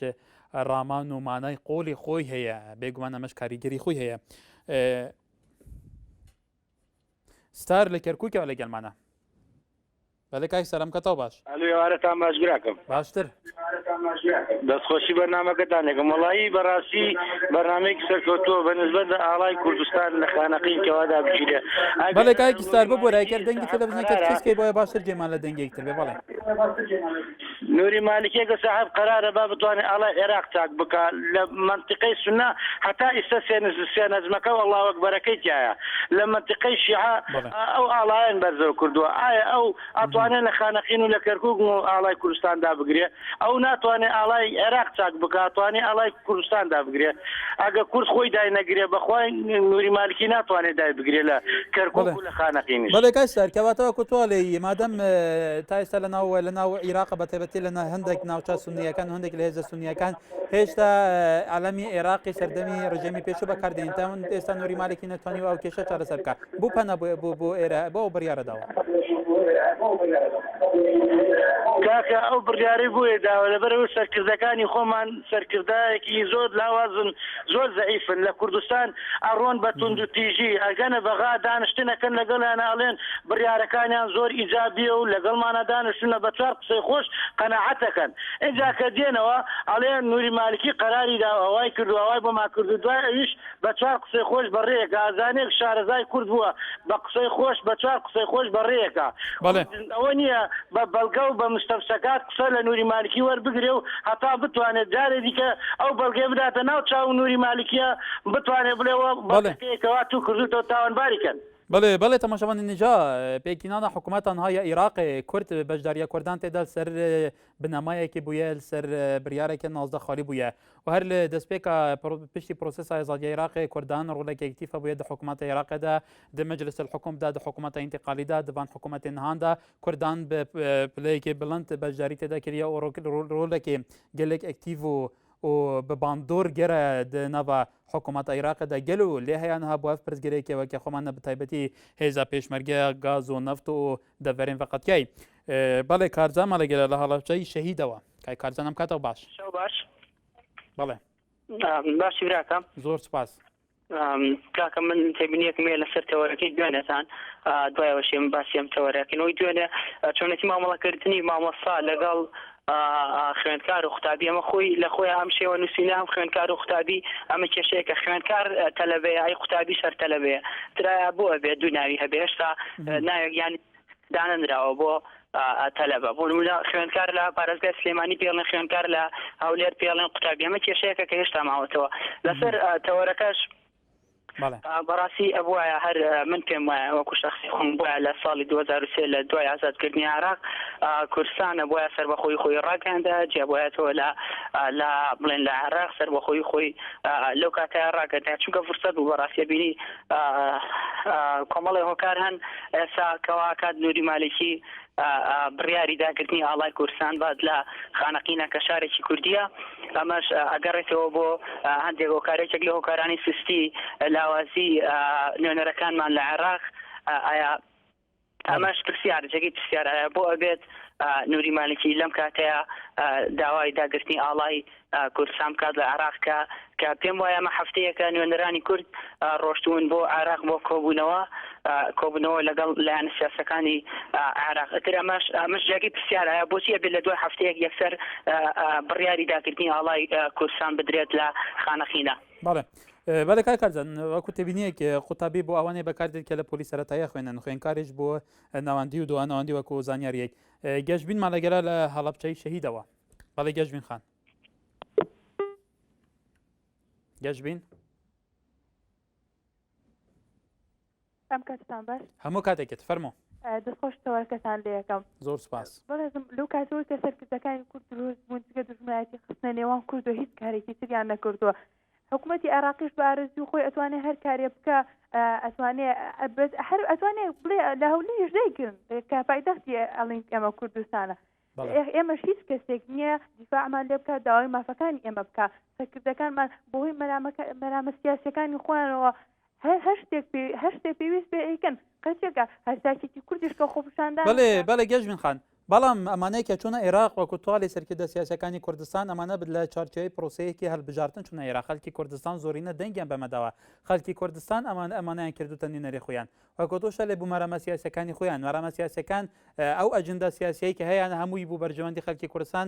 ڕامان و مانای قۆڵی خۆی هەیە بێگومان ئەمەش کاریگەری خۆی هەیە ستار لە کەرکووکەوە لەگەلمانە بەلێ کاک سەلام کەتەوە باش. ئەلو ئێوارەتان باش براکەم. باشتر. دەستخۆشی بەرنامەکەتان دەکەم وەڵایی بەڕاستی بەرنامەیەکی سەرکەوتووە بە نسبەت لە ئاڵای کوردستان لە خانەقین کەوا دابگیرێ بەڵێ کاک ستار ببورە ئەگەر دەنگی تەلەڤزیۆنەکەت کز کەی بۆیە باشتر گوێمان لە دەنگی یەکتر بێ بەڵێ. نوری مالکی ئەگەر ساحێب قەرارە با بتوانێ ئاڵای عێراق چاک بکا لە مەنتیقەی سوننە هەتا ئیستا سێ نەجمەکە و ئەڵڵاوەکبەرەکەی تیایە لە مەنتیقەی شیعە ئەو ئاڵایان بەرزەو کردووە ئایا ئەو ئەتوانێ لە خانەقین و لە کەرکوک ئاڵای کوردستان دابگرێ ئەو ناتوانێ ئاڵای عێراق چاک بکا ئەتوانێ ئاڵای کوردستان دابگرێ ئەگە کورد خۆی داینەگرێ بەخوای نوری مالکی ناتوانێ دایبگرێ لە کەرکوک و لە خانەقینیش. بەڵێ کاک ستار کەواتە وەکو تۆ ئەڵێی مادەم تا ئێستا لە ناو لە ناو عیراق بە تایبەتی لە هەندێک ناوچە سونیەکان و هەندێک لە هێزە سونیەکان هێشتا عەلەمی عێراقی سەردەمی ڕژێمی پێشوو بەکاردێنن تا ئێستا نوری مالکی نەتوانیوە ئەو کێشە چارەسەر بکات بۆ پەنا بۆ بۆ بۆ ئێرە بۆ ئەو بڕیارە داوە. کاکە ئەو بڕیارەی بۆیە داوە لەبەرئەوەی سەرکردەکانی خۆمان سەرکردایەکی زۆر لاوازن زۆر زەعیفن لە کوردستان ئەڕۆن بە توندوتیژی ئەگەنە بەغا دانشتن ئەکەن لەگەڵیانە ئەڵێن بڕیارەکانیان زۆر ئیجابیە و لەگەڵمانە دانشتونە بە چوار قسەی خۆش قەناعەت ئەکەن ئینجا کە دێنەوە ئەڵێن نوری مالکی قەراری دا و ئەوای کرد و ئەوای بۆمان کرد و دوای ئەویش بە چوار قسەی خۆش بەڕێیەکە ئەزانێک شارەزای کورد بووە بە قسەی خۆش بە چوار قسەی خۆش بەڕێیەکە بەڵێ. کورد ئەوە نییە بە بەڵگە و بە مستەمسەکات قسە لە نوری مالکی وەربگرێ و هەتا بتوانێت جارێ دیکە ئەو بەڵگەیە بداتە ناو چاو نوری مالکیە بتوانێ بڵێ وە بەڵێ. بەڵگەکەیە کەوا توو کردووتەوە تاوانباری کەن. بەڵێ بەڵێ تەماشاوانی نێژا پێکهێنانە حکوومەتان ها یا ئیراقێ کورد بەشداریە کوردان تێدا سەر بنەمایەکی بوویە سەر بریارێکە 19 خالی بوویە و هەر لە دەستپێکا پشتی پرۆسێسا ئازادیە عێراقێ کوردان ڕۆلێک ئەکتیفە بوویە دە حکوومەتە عێراقێدا دە مەجلس الحکومدا دە حکوومەتە ئینتقالیدا دەبان حکوومەتێ نهاندا کوردان بە پلەیەکی بڵند بەشداری تێدا کریە و ڕۆلێکی گەلێک ئەکتیڤ و و بە باندۆر گەرە دە ناڤا حکوومەتە عێراقێدا گەل و لێ هەیان هەبوو ئەف پرسگرێکێ وەکە خۆمان بە تایبەتی هێزا پێشمەرگە گاز و نەفت و دەڤەرێن ڤەقەتیای بەڵێ کارزان ماڵێ لە هەڵەبجەی شەهیدەوە کای کارزان ئەم کاتەوە باش شەو باش بەڵێ باشی براکەم زۆر سپاس. کاکە من تێبینیەکم هەیە لەسەر تەوەرەکەی دوێنێتان دوایەوەش ئێمە باسی ئەم تەوەرەکەین ئەوەی دوێنێ چۆنێتی مامەڵەکردنی مامۆستا لەگەڵ خوێندکار و قوتابی ئەمە خۆی لە خۆی ئەم شێوە نووسینە ئەم خوێندکار و قوتابی ئەمە کێشەیە کە خوێندکار تەلەبەیە ئەی قوتابی سەر تەلەبەیە ترایە بۆ ئەبێ دوو ناوی هەبێ هێشتا ناوێک یان دانەنراوە بۆ تەلەبە بۆ نمونە خوێندکار لە پارێزگای سلێمانی پێڵێن خوێندکار لە هەولێر پێڵێن قوتابی ئەمە کێشەیەکە کە هێشتا ماوەتەوە لەسەر تەوەرەکەش بەڕاستی ئەبواە هەر من پێم وایە وەکو شخصی خۆم بواە لە ساڵی 2023 لە دوای ئازادکردنی عراق کوردستانە بواە سەربەخۆی خۆی ڕاگەیاندا جیابایەتەوە لە لە بڵێن لە عراق سەربەخۆی خۆی لەو کاتە ڕاگەدا چونکە فرسەت بوو بەڕاستی بینی کۆمەڵی هۆکار هەن ئێستا کەوا کات نوری مالکی بڕیاری داگرتنی ئاڵای کوردستان بات لە خانەقینە کە شارێکی کوردیە ئەمەش ئەگەڕێتەوە بۆ هەندێک هۆکار یەکێک لە هۆکارانی سستی لاوازی نوێنەرەکانمان لە عێراق ئایا ئەمەش پرسیار جێگەی پرسیار ئایا بۆ ئەبێت نوری مالکی لەم کاتەیە داوای داگرتنی ئاڵای کوردستان بکات لە عێراق کە کە پێم وایە ئەمە هەفتەیەکە نوێنەرانی کورد ڕۆشتوون بۆ عێراق بۆ کۆبوونەوە کۆبوونەوە لەگەڵ لایەنە سیاسەکانی عێراق ئیتر ئەمەش ئەمەش جێگەی پرسیارە ئایا بۆچی ئەبێت لە دوای هەفتەیەک یەکسەر بڕیاری داگرتنی ئاڵای کوردستان بدرێت لە خانەقینە؟ بەڵێ بەڵێ کاک کارزان وەکو تێبینیەک قوتابی بۆ ئەوانەی بەکاردێت کە لە پۆلی سەرەتایی خوێنن خوێنکاریش بۆ ناوەندی و دواناوەندی وەکو زانیاریەک گەشبینمان لەگەرا لە هەڵەبچەی شەهیدەوە بەڵێ گەشبین خان گەشبین ئەم کاتتان باش هەموو کاتێکت فەرمو دەستخۆش تەوەرەکەتان لێ یەکەم زۆر سپاس بەڕێزم لەو کاتەوەی کە سەرکردەکانی کورد دروست بوون جگە دوژمنایەتی خستنە نێوان کورد و هیچ کارێکی تریان نەکردووە حکوومەتی عێراقیش بە ئارەزوی خۆی ئەتوانێ هەر کارێ بکە ئەتوانێ هەر ئەتوانێ بڵێ لە هەولێریش دەیگرن کە پایتەختی ئەڵین ئێمە کوردستانە ئێمەش هیچ کەسێک نییە دیفاعمان لێ بکات داوای مافەکانی ئێمە بکات سەرکردەکانمان بەهۆی مەرامە سیاسەکانی خۆیانەوە هەر شتێک هەر شتێک پێویست بێ ئەیکەن قەچێکە هەرتاکێکی کوردیش کە خۆپیشاندان بەڵێ بەڵێ گەشبین خان بەڵام ئەمانەی کە چوونە عێراق وەکو توالی سەرکردە سیاسەکانی کوردستان ئەمانە لە چارچێوەی پرۆسەیەکی هەڵبژاردن چوونە عێراق خەڵکی کوردستان زۆرینە دەنگیان بەمەداوە خەڵکی کوردستان ئەمان ئەمانیان کردوتە نوێنەری خۆیان وەکو تۆش لێ بوو مەرامە سیاسەکانی خۆیان مەرامە سیاسەکان ئەو ئەجندا سیاسیەی کە هەیانە هەمووی بوو بەرژەوەندی خەڵکی کوردستان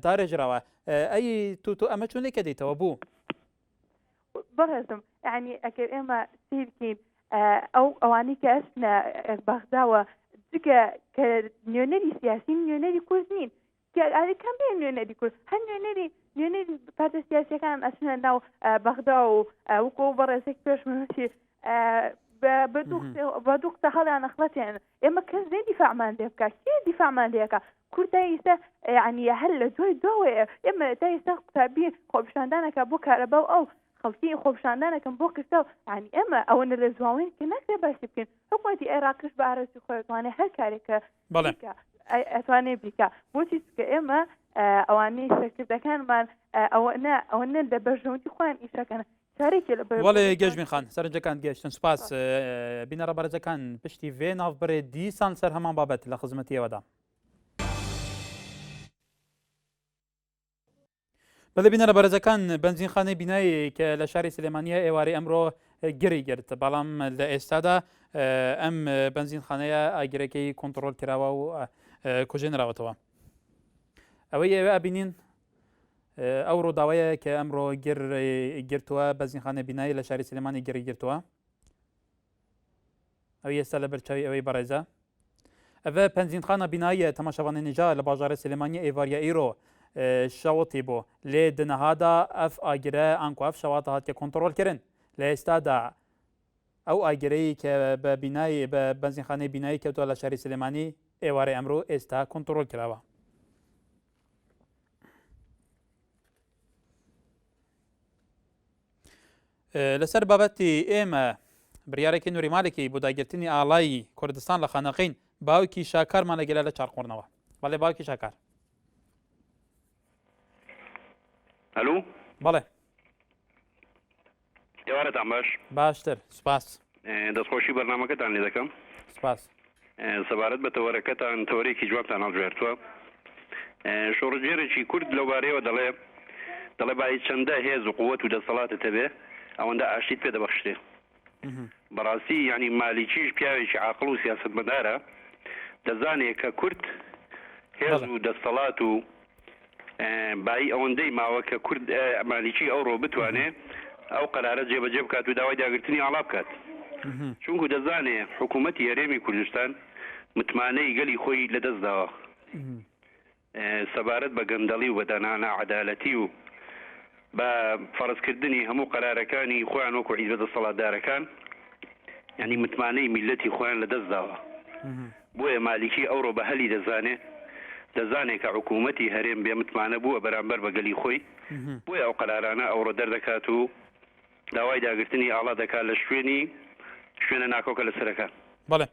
دارێژراوە ئەی تو تۆ ئەمە چۆن لێکە دەیتەوە بوو بەڕێزم یعنی ئەگەر ئێمە سیرکەین ئەو ئەوانەی کە ئەچنە بەغداوە جگە کە نوێنەری سیاسی نوێنەری کورد نین ئەرێ کەم بێ نوێنەری کورد هەر نوێنەری نوێنەری پارتە سیاسیەکان ئەچنە ناو بەغدا و وەکو ئەو بەڕێزێک پێش من وتی بە دوو قسە هەڵیان ئەخڵەتێن ئێمە کەس نێ دیفاعمان لێ بکە کێ دیفاعمان لێکە کورد تا ئێستا یعنی هەر لە دوای دواوەیە ئێمە تا ئێستا قوتابی خۆپیشاندانەکە بۆ کارەبا و ئەو خەڵکی خۆپیشاندانەکەم بۆ کردە و یعنی ئێمە ئەوەنە لە زواوین کە ناکرێ باسی بکەین حکومەتی عێراقیش بە ئارەزوی خۆی توانێ هەر کارێک کە بەڵێ ئەتوانێ بیکا بۆچی چکە ئێمە ئەوانەی سەرکردەکانمان ئەوە ئەوە لە بەرژەوەندی خۆیان ئیشەکەن چارێکی لە وەڵێ گەژمین خان سەرنجەکان گەشتن سوپاس بینەرە بەرزەکان پشتی ڤێ ناوبرێ دیسان سەر هەمان بابەت لە خزمەتیەوەدا. بەڵێ بینەرە بەرزەکان بەنزینخانەی بینایی کە لە شاری سلێمانیە ئێوارەی ئەمڕۆ گری گرت بەڵام لە ئێستادا ئەم بەنزینخانەیە ئاگرەکەی کۆنتڕۆل کراوە و کوژێنراوەتەوە ئەوەی ئێوە ئەبینین ئەو ڕووداوەیە کە ئەمڕۆ گرتووە بەنزینخانە بینایی لە شاری سلێمانی گری گرتووە ئەو ئێستا لە بەرچاوی ئەوەی بەڕێزە ئەڤ پەنزینخانە بیناییە تەماشاوانە نێژا لە باژارە سلێمانیە ئێڤاریە ئیرۆ شەوەتی بۆ لێ دنەهادا ئەف ئاگرە ئانکو ئەف شەواتە هاتیە کۆنتڕۆل کردن لە ئێستادا ئەو ئاگرەی کە بە بینایی بە بەنزینخانەی بینایی کەوتووە لە شاری سلێمانی ئێوارەی ئەمرۆ ئێستا کۆنتڕۆل کراوە. لەسەر بابەتی ئێمە بریارێکی نوری مالکی بۆ داگرتنی ئاڵای کوردستان لە خانەقین باوکی شاکارمان لەگەلا لە چارقۆڕنەوە بەڵێ باوکی شاکار ئەلو بەڵێ ئێوارەتان باش باشتر سپاس دەستخۆشی بەرنامەکەتان لێ دەکەم سپاس سەبارەت بە تەوەرەکەتان تەوەرێکی جوابتان هەڵبژارتووە شۆڕشگێڕێکی کورد لەوبارەیەوە دەڵێ دەڵێ بای چەندە هێز و قوت و دەسەڵاتت هەبێ. ئەوەندە ئاشتیت پێ دەبەخشرێ. بەڕاستی یانی مالیکیش پیاوێکی عاقڵ و سیاسەتمەدارە دەزانێ کە کورد هێز و دەستەڵات و بایی ئەوەندەی ماوە کە کورد مالیکی ئەوڕۆ بتوانێ ئەو قەرارە جێبەجێ بکات و داوای داگرتنی ئاڵا بکات چونکو دەزانێ حکوومەتی هەرێمی کوردستان متمانەی گەلی خۆی لەدەست داوە. سەبارەت بە گەندەڵی و بە ناعەدالەتی و بە فەرزکردنی هەموو قەرارەکانی خۆیان وەکو حیزبە دەسەڵاتدارەکان یانی متمانەی میللەتی خۆیان لە دەست داوە بۆیە مالیکی ئەوڕۆ بە هەلی دەزانێ دەزانێ کە حکوومەتی هەرێم بێ متمانە بووە بەرامبەر بە گەلی خۆی بۆیە ئەو قەرارانە ئەوڕۆ دەردەکات و داوای داگرتنی ئاڵا دەکات لە شوێنی شوێنە ناکۆکە لەسەرەکان. بەڵێ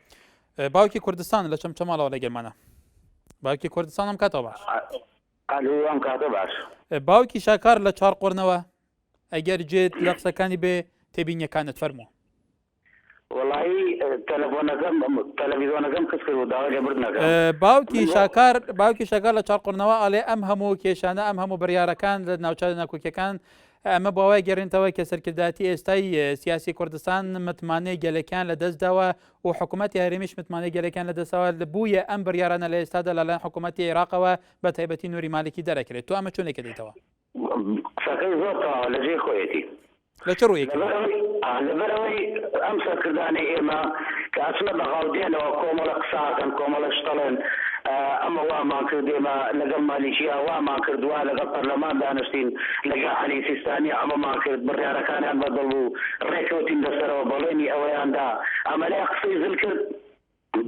باوکی کوردستان لە چەمچەماڵەوە لەگەلمانە باوکی کوردستان ئەم کاتەوە باش. ئەلو ئەم کاتە باش. باوکی شاکار لە چوارقوڕنەوە ئەگەر جێت لە قسەکانی بێ تێبینیەکانت فەرموو. وەڵایی تەلەفۆنەکەم تەلەڤیزۆنەکەم کز کرد و داوای لێبوردن ئەکەم. باوکی شاکار باوکی شاکار لە چوارقوڕنەوە ئەڵێ ئەم هەموو کێشانە ئەم هەموو بڕیارەکان لە ناوچە ناکۆکیەکان ئەمە بۆ ئەوە گەرێنتەوە کە سەرکردایەتی ئێستای سیاسی کوردستان متمانەی گەلەکان لە دەستداوە و حکوومەتی هەرێمیش متمانەی گەلەکان لە دەستەوە لە بوویە ئەم بڕیارانە لە ئێستادا لەلایەن حکوومەتی عێراقەوە بە تایبەتی نوری مالکی دەرەکرێت تۆ ئەمە چۆن لێکەدەیتەوە؟ قسەکەی زۆر تەواوە لە جێی خۆیەتی. لە چ ڕوویەکەوە؟ لەبەرئەوەی ئەم سەرکردانەی ئێمە کە ئەچنە بەغا و دێنەوە کۆمەڵە قسە ئەکەن کۆمەڵە شت ئەڵێن ئەمە وامان کرد ئێمە لەگەڵ مالیکیا وامان کرد وا لەگەڵ پەرلەمان دانیشتین لەگەڵ عەلی سیستانی ئەمەمان کرد بڕیارەکانیان بەدڵ بوو ڕێکەوتین لەسەرەوە بەڵێنی ئەوەیان دا ئەمەلای قسەی زل کرد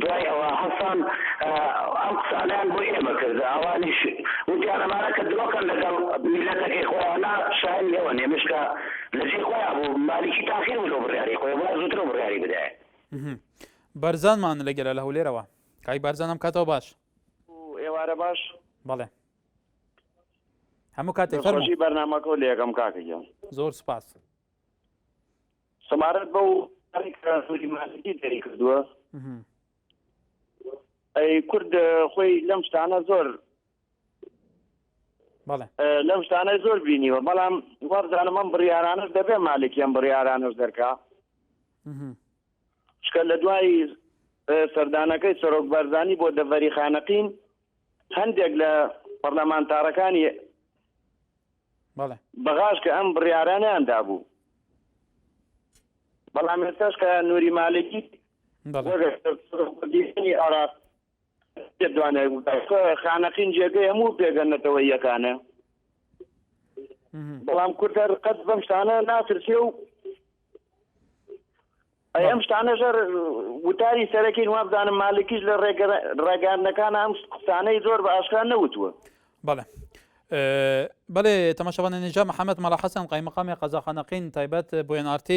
دوای ئەوە هەستان ئەم قسانەیان بۆ ئێمە کرد، ئەوانیش وتیان ئەمانە کە درۆکەن لەگەڵ میللەتەکەی خۆیانا شایەنی ئەوەن، ئێمەش کە لە جێی خۆیان بوو مالیکی تاخیر بوو لەو بڕیارەی خۆی، بوایە زووتر ئەو بڕیارەی بدایە. بارزانمان لەگەلە لە هەولێرەوە. کاک بارزان ئەم کاتەوە باش. ئێوارە باش. بەڵێ هەموو کاتێک فەرموو. دەستخۆشی بەرنامەکەو لێکەم کاکە گیان. زۆر سوپاس. سەبارەت بەو کە نوری مالکی دەری کردووە ئەی کورد خۆی لەم شتانە زۆر لەم شتانە زۆر بینیوە بەڵام وابزانم ئەم بڕیارانەش دەبێ مالکی ئەم بڕیارانەش دەرکا چکە لە دوای سەردانەکەی سەرۆک بارزانی بۆ دەڤەری خانەقین هەندێک لە پەرلەمانتارەکانی بەغاش کە ئەم بڕیارانەیان دابوو بەڵام ئێستاش کە نوری مالکی وەزیری عێراق خانەقین جێگەی هەموو پێگە نەتەوەییەکانە بەڵام کورد هەر قەت بەم شتانە ناترسێ و ئەی ئەم شتانەش هەر وتاری سەرەکین وابزانم مالکیش لە ڕێگەیاندنەکان ئەم قسانەی زۆر بە ئاشکرا نەوتووە. بەڵێ بەڵێ تەماشاوانە نێژا محەممەد مەلا حەسەن قایمقامی قەزا خانەقین تایبەت بۆ NRT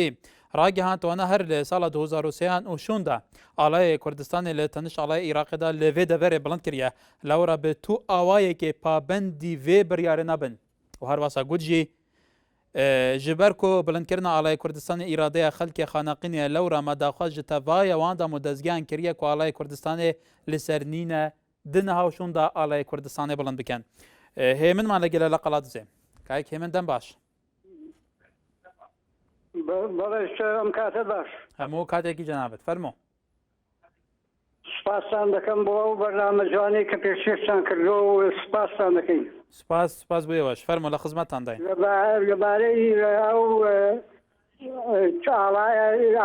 ڕاگەهاند توانە هەر لە ساڵە 2023 و شوندا ئاڵای کوردستانی لە تەنش ئاڵای عیراقیدا لە vê deverê bilind kiriye lewra bi tu awayekê pabendî vê biryarê nabin û herwasa got jî Ji ber ku bilindkirina Alayê Kurdistanê îradeya xelkê Xaneqînê ye, lewra me daxwaz ji tevaya wan dam û dezgehan kiriye ku Alayê Kurdistanê li ser nîne di niha û şûnda Alayê Kurdistanê bilind bikin. Hêmin man li gele li Qeladizê. Kayek Hêmin dem baş. Bەڵێ ئەم کاتە باش. هەموو کاتێکی جەنابت. فەرموو. سوپاستان دەکەم بۆ ئەو بەرنامە جوانەی کە پێشکێشتان کردووە و سوپاستان دەکەین. سوپاس سوپاس بۆ ئێوەش. فەرموو لە خزمەتتانداین. لەبارەی ئەو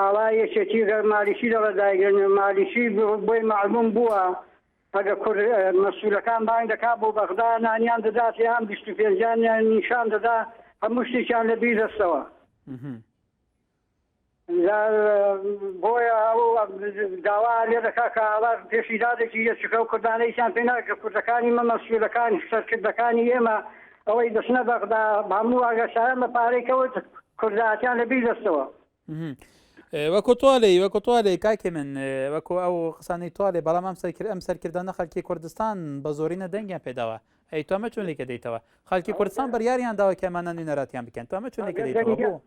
ئاڵای یەکێتی گەر مالیکی دەڵێ دایگرن مالیکی بۆی مەعلوم بووە ئەگە کورد مەسولەکان بانگ دەکات بۆ بەغدا نانیان دەدات یان 25 نیشان دەدا هەموو شتێکیان لە بیر دەستەوە. بۆیە ئەو داوا لێ دەکا کە ئاوا پێشی دادێکی یە چونکە ئەو کوردانە هیچیان پێ ناکرێ کوردەکانی مە مەسیولەکان سەرکردەکانی ئێمە ئەوەی دەچنە بەغدا هەموو ئەگەر شایان بە پارەی کەوت کوردایەتیان لە بیر دەستەوە. وەکو تۆ وەکو تۆ کاکی من وەکو ئەو قسانەی تۆ بەڵام ئەم سەرکرد ئەم سەرکردانە خەڵکی کوردستان بە زۆرینە دەنگیان پێداوە ئەی تۆ ئەمە چۆن لێکە دەیتەوە خەڵکی کوردستان بڕیاریان داوە کە ئەمانە نوێنەراتیان بکەن تۆ ئەمە چۆن لێکە دەیتەوە بۆ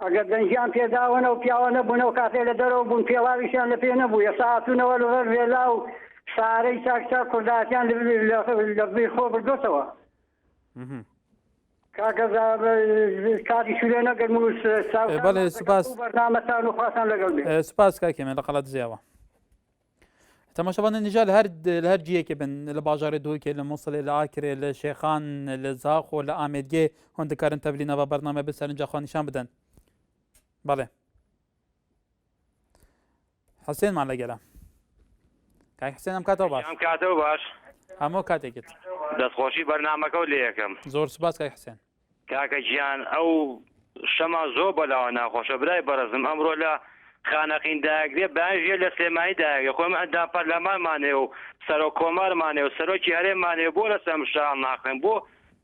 ئەگەر دەنگیان پێ داون ئەو پیاوە نەبوون ئەو کاتەی لە دەرەوە بوون پێڵاویشیان لە پێ نەبوو ئێستا هاتوونەوە لەبەر ڤێلا و سارەی چاک چاک کوردایەتیان لە بیر خۆ بردۆتەوە. کاکە کاتی شورێ نەگرم و بەڵێ سوپاس بەرنامەتان و خواتان لەگەڵ بێ. سوپاس کاک هێمن لە قەڵادزێوە. تەماشاوانە نژا لە هەر لە هەر جیەکێ بن لە باژارێ دهۆکێ لە موسڵێ لە ئاکرێ لە شێخان لە زاخۆ لە ئامێدگێ هۆن دکارن تەڤلی ناڤا بەرنامە بن سەرنجا خوا نیشان بدەن. بەڵێ. حسێنمان لەگەلە. کاک حسێن ئەم کاتەوە باش. ئەم کاتەوە باش. هەموو کاتێکت. دەستخۆشی بەرنامەکە و لێ یەکەم. زۆر سوپاس کاک حسێن. کاکە گیان ئەو شەمان زۆر بەلاوە ناخۆشە برای بەڕێزم ئەمڕۆ لە خانەقین دایەگرێ بەیانی ژێر لە سلێمانی دایەگرێ خۆ ئێمە ئەندام پەرلەمانمان هەیە و سەرۆک کۆمارمان هەیە و سەرۆکی هەرێممان هەیە بۆ لەسەر ئەم شتە هەڵناقن بۆ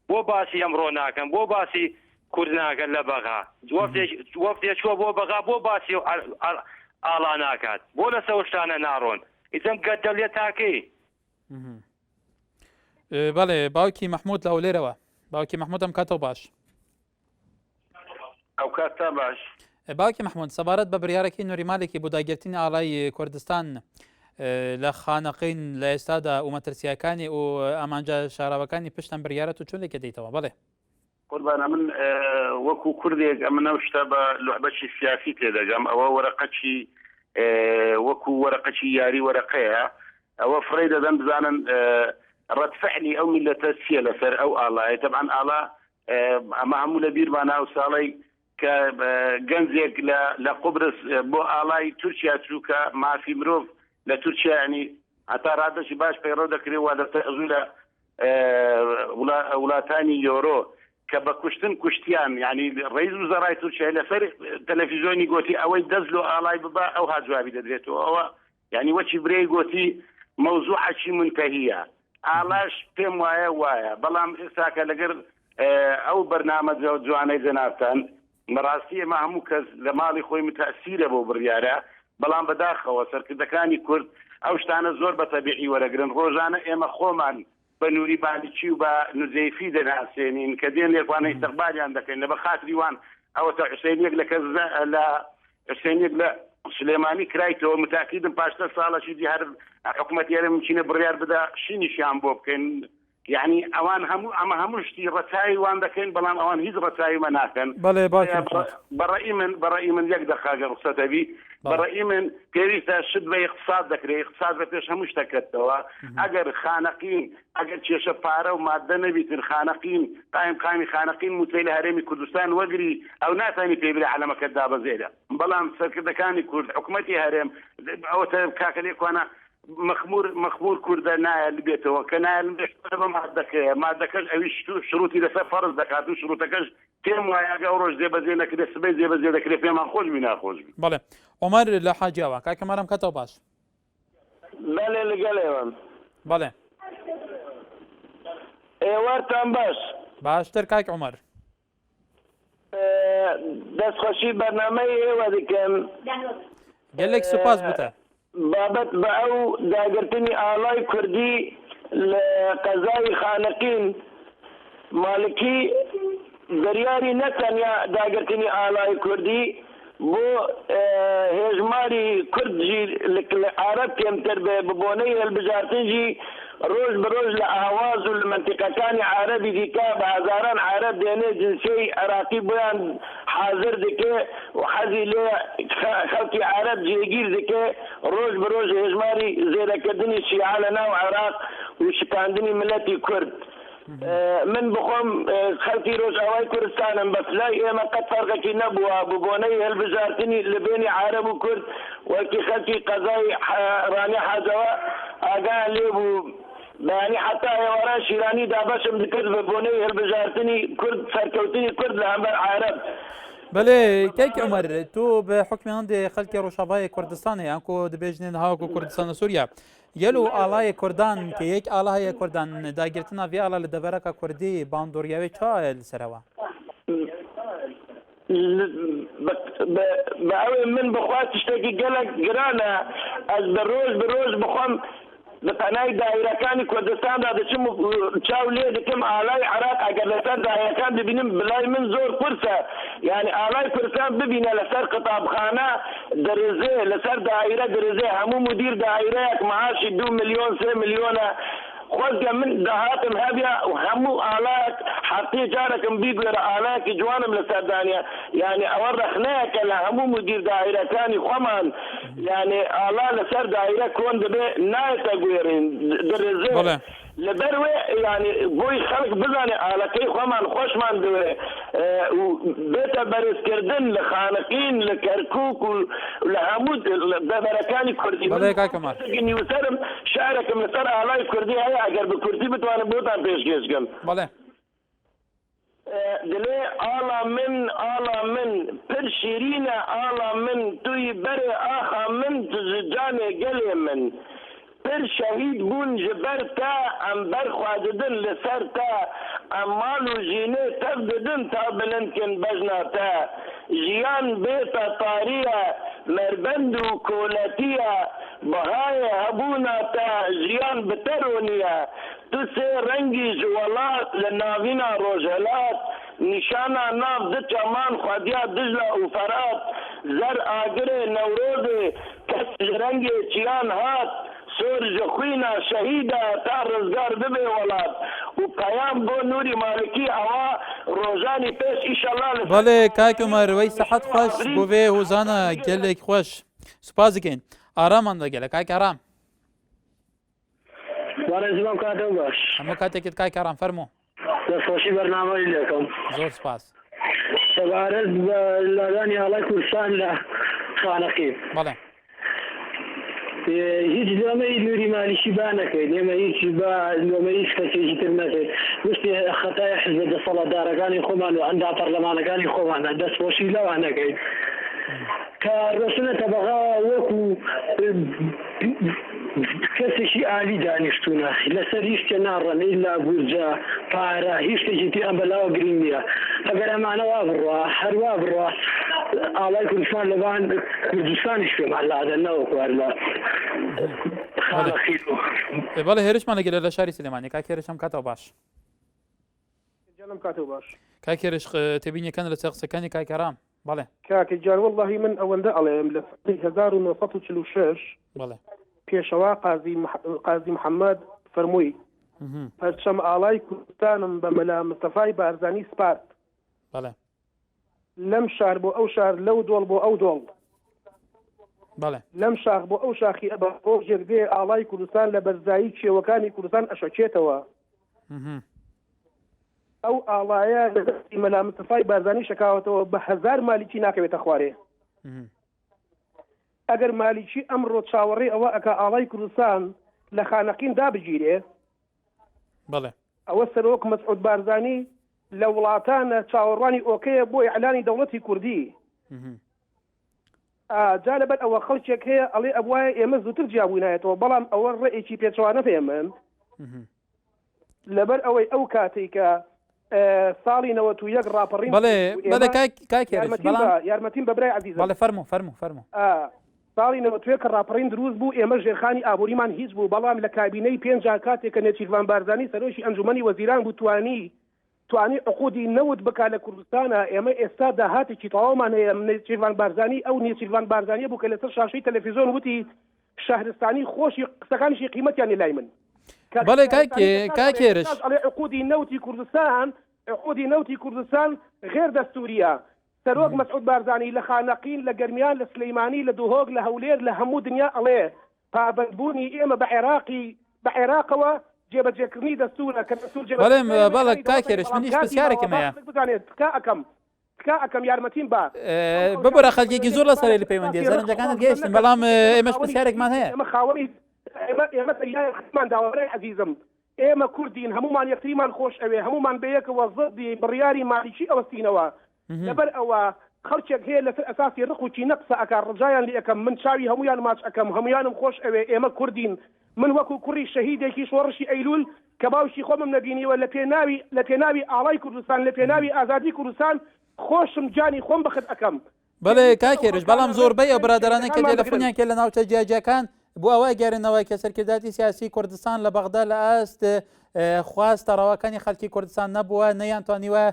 بۆ باسی ئەمڕۆ ناکەن بۆ باسی کورد ناکەن لە بەغا وەفدێک وەفدێک چووە بۆ بەغا بۆ باسی ئاڵا ناکات بۆ لەسەر ئەو شتانە ناڕۆن ئیتر گەندەڵیە تاکەی بەڵێ باوکی مەحمود لە هەولێرەوە باوکی مەحمود ئەم کاتەوە باش ئەو کاتتان باش باوکی مەحمود سەبارەت بە بریارەکەی نوری مالکی بۆ داگرتنی ئاڵای کوردستان لە خانەقین لە ئێستادا و مەترسیەکانی و ئامانجە شاراوەکانی پشتم بریارەت و چۆن لێکە دەیتەوە بەڵێ قوربان ئەمن وەکو کوردێک ئەمن ئەو شتە بە لوعبەکی سیاسی تێدەگەم ئەوە وەرەقەکی وەکو وەرەقەکی یاری وەرەقەیە ئەوە فڕێی دەدەن بزانن ڕەد فعلی ئەو میلەتە چییە لەسەر ئەو ئاڵایە تەبعەن ئاڵا ئەمە هەموو لە بیرمان ئەو ساڵەی کە گەنجێک لە لە قوبرس بۆ ئاڵای تورکیا چوو کە مافی مرۆڤ لە تورکیا ینی هەتا ڕادەشی باش پەیڕەو دەکرێت وا لە زوو لە وڵاتانی یۆرۆ کە بە کوشتن کوشتیان یعنی ڕئیس وزەرای تورکیا لەسەر تەلەفیزیۆنی گۆتی ئەوەی دەست لۆ ئاڵای ببا ئەو ها جوابی دەدرێتەوە ئەوە یعنی وەکی برێی گۆتی مەوزوعەکی منتەهیە ئاڵاش پێم وایە وایە بەڵام ئێستاکە لەگەر ئەو بەرنامە جوانەی جەنابتان بەڕاستی ئێمە هەموو کەس لە ماڵی خۆی متەئسیرە بەو بڕیارە، بەڵام بەداخەوە سەرکردەکانی کورد ئەو شتانە زۆر بە تەبیعی وەرەگرن، ڕۆژانە ئێمە خۆمان بە نوری مالکی و بە نوجەیفی دەناسێنین کە دێن لێکوانە ئیستقبالیان دەکەین لەبەر خاتری وان ئەوەتە حوسێنیەک لە کەس لە حوسێنیەک لە سلێمانی کرایتەوە متاکیدم پاشتر ساڵەکی دی هەر حکومەتی هەرێم ممکنە بڕیار بدا شینیشیان بۆ بکەین یانی ئەوان هەموو ئەمە هەموو شتی ڕەچاوی وان دەکەین بەڵام ئەوان هیچ ڕەچاوی مە ناکەن. بەڵێ باوکی محمد. بەڕەئی من بەڕەئی من یەک دەقە گەر ڕوخسەت هەبی بەڕەئی من پێویستە شت بە ئیقتساد دەکرێ ئیقتساد بە پێش هەموو شتە کەتەوە ئەگەر خانەقین ئەگەر کێشە پارە و ماددە نەبیتن خانەقین قایمقامی خانەقین موچەی لە هەرێمی کوردستان وەگری ئەو ناتانی پێی برێ عەلەمەکەت دابەزێرە بەڵام سەرکردەکانی کورد حکومەتی هەرێم ئەوەتە کاکە لێکوانە مەخمور مەخمور کوردە نایە لبێتەوە کە نایە لبێتەوە بە مادەکەیە مادەکەش ئەویش شروتی لەسەر فەرز دەکات و شروتەکەش پێم وایە ئەگە ئەو ڕۆژ جێبەجێ نەکرێت سبەی جێبەجێ دەکرێت پێمان خۆش بی ناخۆش بی. بەڵێ عومەر لە حاجیاوە کاک عومەر ئەم کاتەوە باش. بەلێ لەگەل ئێوەم. بەڵێ. ئێوارتان باش. باشتر کاک عومەر. دەست خۆشی بەرنامەی ئێوە دکەم. گەلێک سوپاس بوتە. بابەت بە ئەو داگرتنی ئاڵای کوردی لە قەزای خانەقین مالکی بریاری نە تەنیا داگرتنی ئاڵای کوردی بۆ هێژماری کورد ژی لە عارەب کێمتر بێ بە بۆنەی هێلبژارتن ژی ڕۆژ بە ڕۆژ لە ئەهواز و لە مەنتیقەکانی عارەبی دیکە بە هەزاران عارەب دێنێ جنسیەی عێراقی بۆیان حازر دکێ و حەزی لێ خەڵکی عارەب جێگیر دکێ ڕۆژ بە ڕۆژ هێژماری زێدەکردنی شیعە لە ناو عێراق و شکاندنی ملەتی کورد من بخۆم خەلکی رۆژئاوای کورستانم بەس لای ئێمە قەت فەرقەکی نەبووە ببۆنەی هەلبژارتنی لەبێنی عارەب و کورد وەکی خەلکی قەزای رانیە حاجەوە ئاگایان لێ بوو بەیانی حەتا ئێواران شیرانی دابەشم دکرد بە بۆنەی هەلبژارتنی کورد سەرکەوتنی کورد لە هەمبەر عارەب. بەلێ کاک عومەر تۆ بە حوکمی هەندێ خەلکی رۆژاڤای کوردستانێ ئەنکۆ دبێژنێ هاوکو کوردستانە سوریا گەلۆ ئاڵایێ کوردان کە یەک ئاڵا هەیە کوردان داگرتنا ڤێ ئاڵا لە دەڤەرەکا کوردی باندۆریاوێ چایە li ser hewa؟ بە ئەوێ من بخوا تشتێکی گەلەک گرانە ئەز بە ڕۆژ بە ڕۆژ بخۆم لە پەنای دایرەکانی کوردستاندا دەچم و چاو لێ دکم ئالای عراق ئەگەر لەسەر دایرەکان دبینم بلای من زۆر قورسە یانی ئالای کوردستان ببینە لەسەر قتابخانە دەرزێ لەسەر دایرە درزێ هەموو مدیر دایرەیەک معاشی دوو ملیۆن سێ ملیۆنە. خۆزگە من داهاتم هەبیا هەموو ئالایەک هەفتەی جارەکم بیگوێرە ئالایەکی جوانم لەسەر دانیە یانی ئەوە ڕەخنەیەکە لە هەموو مدیر دایرەکانی خۆمان یانی ئالا لەسەر دایرە کۆن دەبێ نایەتە گوێرین دەرزێ لەبەر وێ یانی بۆی خەڵک بزانێ ئالەکەی خۆمان خۆشمان دەوێ و بێتە بەرزکردن لە خانەقین لە کەرکوک و لە هەموو دەڤەرەکانی کوردی. بەڵێ کاک کەمال. کەسێکی نیوسەرم شعرێکم لەسەر ئالای کوردی هەیە ئەگەر بە کورتی بتوانم بۆتان پێشکێش کەم. بەڵێ. دلێ ئاڵا من ئاڵا من پر شیرینە ئاڵا من توی بەرێ ئاخا من تو ژ جانێ گەلێ من پر شەهید بوون ژ بەر تە ئەم بەر خوە ددن لە سەر تە ئەم ماڵ و ژینێ تەڤ ددن تا بلند کن بەژنا تە ژیان بێ تە تاریە مەربەند و کۆلەتیە بەهایێ هەبوونا تە ژیان bi te ronîye Tu sê rengî ji welat li navîna rojhilat, nîşana nav du çeman xwediya Dijla û Ferat, zer agirê Newrozê kes ji rengê çiyan hat, sor ji xwîna şehîd e ta rizgar bibê welat û peyam bo Nûrî Malikî ewa rojanî pêş îşallah li ser Belê kak Omer wey sihet xweş bo vê hozana gelek xweş. Spas dikin. Araman da gelek kak Aram. بەڕێزم ئەم کاتەو باش. هەموو کاتێکت کاک ئارام فەرموو. دەستخۆشی بەرنامەی لێکەم. زۆر سپاس. سەبارەت بە لادانی ئاڵای کوردستان لە خانەقین. بەڵێ. هیچ لۆمەی نوری مالیکی با نەکەین ئێمە هیچ با لۆمەی هیچ کەسێکی تر نەکەین گشتی خەتای حزبە دەسەڵاتدارەکانی خۆمان و ئەندام پەرلەمانەکانی خۆمانە دەستخۆشی لەوان نەکەین کە ڕۆشتنەتە بەغاوە وەکو کەسێکی ئالی دانیشتوونە لەسەر هیچ شتێ ناڕەن ئیلا بورجە پارە هیچ شتێکی تریان بەلاوە گرینگ نییە ئەگەر ئەمانە وا بڕوا هەر وا بڕوا ئاڵای کوردستان لەبان کوردستانیش پێمان لادەن نەوەکو هەر لە خانەقین و بەڵێ هێرشمان لەگەلە لە شاری سلێمانی کاک هێرش ئەم کاتەوە باش. گیانم کاتەوە باش. کاک هێرش تێبینیەکان لەسەر قسەکانی کاک ئارام. بەڵێ. کاکە گیان وەڵاهی من ئەوەندە ئەڵێم لە ساڵی 1946 بەڵێ. پێشەوا قازی قازی محەممەد فەرمووی پەرچەم ئاڵای کوردستانم بە مەلا مستەفای بارزانی سپارد. بەڵێ. لەم شار بۆ ئەو شار لەو دۆڵ بۆ ئەو دۆڵ. بەڵێ. لەم شاخ بۆ ئەو شاخی ئەبا ڕۆژێک دێ ئاڵای کوردستان لە بەرزایی کێوەکانی کوردستان ئەشەکێتەوە. ئەو ئاڵایە لە دەستی مەلا مستەفای بارزانی شەکاوەتەوە بە هەزار مالیکی ناکەوێتە خوارێ. ئەگەر مالیکی ئەمڕۆ چاوەڕێ ئەوە ئەکا ئاڵای کوردستان لە خانەقین دابگیرێ، بەڵێ. ئەوە سەرۆک مەسعود بارزانی لە وڵاتانە چاوەڕوانی ئۆکەیە بۆ ئیعلانی دەوڵەتی کوردی. جا لەبەر ئەوە خەڵکێک هەیە ئەڵێ ئەبوایە ئێمە زووتر جیابووینایەتەوە، بەڵام ئەوە ڕێیەکی پێچەوانە هەیە من. لەبەر ئەوەی ئەو کاتەی کە ساڵی 91 ڕاپەڕین بەڵێ بەڵێ کاک کاک هێرش بەڵام یارمەتیم بە برای عەزیزم بەڵێ فەرموو فەرموو فەرموو ساڵی 91 کە ڕاپەڕین دروست بوو ئێمە ژێرخانی ئابووریمان هیچ بوو بەڵام لە کابینەی پێنجا کاتێک کە نێچیرڤان بارزانی سەرۆکی ئەنجومەنی وەزیران بوو توانی توانی عقودی نەوت بکا لە کوردستانا ئێمە ئێستا داهاتێکی تەواومان هەیە نێچیرڤان بارزانی ئەو نێچیرڤان بارزانیە بوو کە لەسەر شاشەی تەلەفیزۆن وتی شەهرستانی خۆشی قسەکانیشی قیمەتیان لای من بەڵێ کاک کاک هێرش ئەڵێ عقودی نەوتی کوردستان عقودی نەوتی کوردستان غێر دەستوریە سەرۆک مەسعود بارزانی لە خانەقین لە گەرمیان لە سلیمانی لە دهۆک لە هەولێر لە هەموو دنیا ئەڵێ پابەندبوونی ئێمە بە عێراقی بە عێراقەوە جێبەجێکردنی دەستوورە کە دەستوور جێبەجێ بەڵێ نەکرێت بەڵێ ئێرانی کاک دەوڵەتێکە هێرش بەڵام منیش کاتی ماوە پرسیارێکم با هەیە خەڵک بزانێت تکا ئەکەم تکا ئەکەم یارمەتیم با ئەو ببورە خەڵکانەی خەڵکێکی زۆر پەیوەندییەکە لەسەر با لەسەر پەیوەندیە ئەساسی ڕق سەرنجەکانت خۆ قسە گەیشتن نەکەن بەڵام ئێمە ئێمەش خاوەنی پرسیارێکمان هەیە ئێمە خاوەنی ئێمە ئێمە دەریای خەڵکمان داوە برای عەزیزم ئێمە کوردین هەموومان یەکتریمان خۆش ئەوێ هەموومان بەیەکەوە زدی بڕیاری مالیکی ئەوەستینەوە لەبەر ئەوە خەڵکێک هەیە لەسەر ئەساسی ڕق و کینە قسە ئەکا ڕجایان لێ ئەکەم من چاوی هەموویان ماچ ئەکەم هەموویانم خۆش ئەوێ ئێمە کوردین من وەکو کوڕی شەهیدێکی شۆڕشی ئەیلول کە باوکی خۆمم نەبینیوە لە پێناوی لە پێناوی ئاڵای کوردستان لە پێناوی ئازادی کوردستان خۆشم گیانی خۆم بەخت ئەکەم بەڵێ پێویستە کاک ئەو هێرش خەڵکانە بەڵام ڕێز زۆربەی ئەو بگرن برادەرانەی کە کێشەکانمان بگرن. تەلەفۆنیان کرد لە ناوچە جیاجیاکان. بۆ ئەوە گەرنەوە کە سەرکرداتی سیاسی کوردستان لە بەغدا لە ئاست خواستە ڕەواکانی خەڵکی کوردستان نەبووە نەیانتوانیوە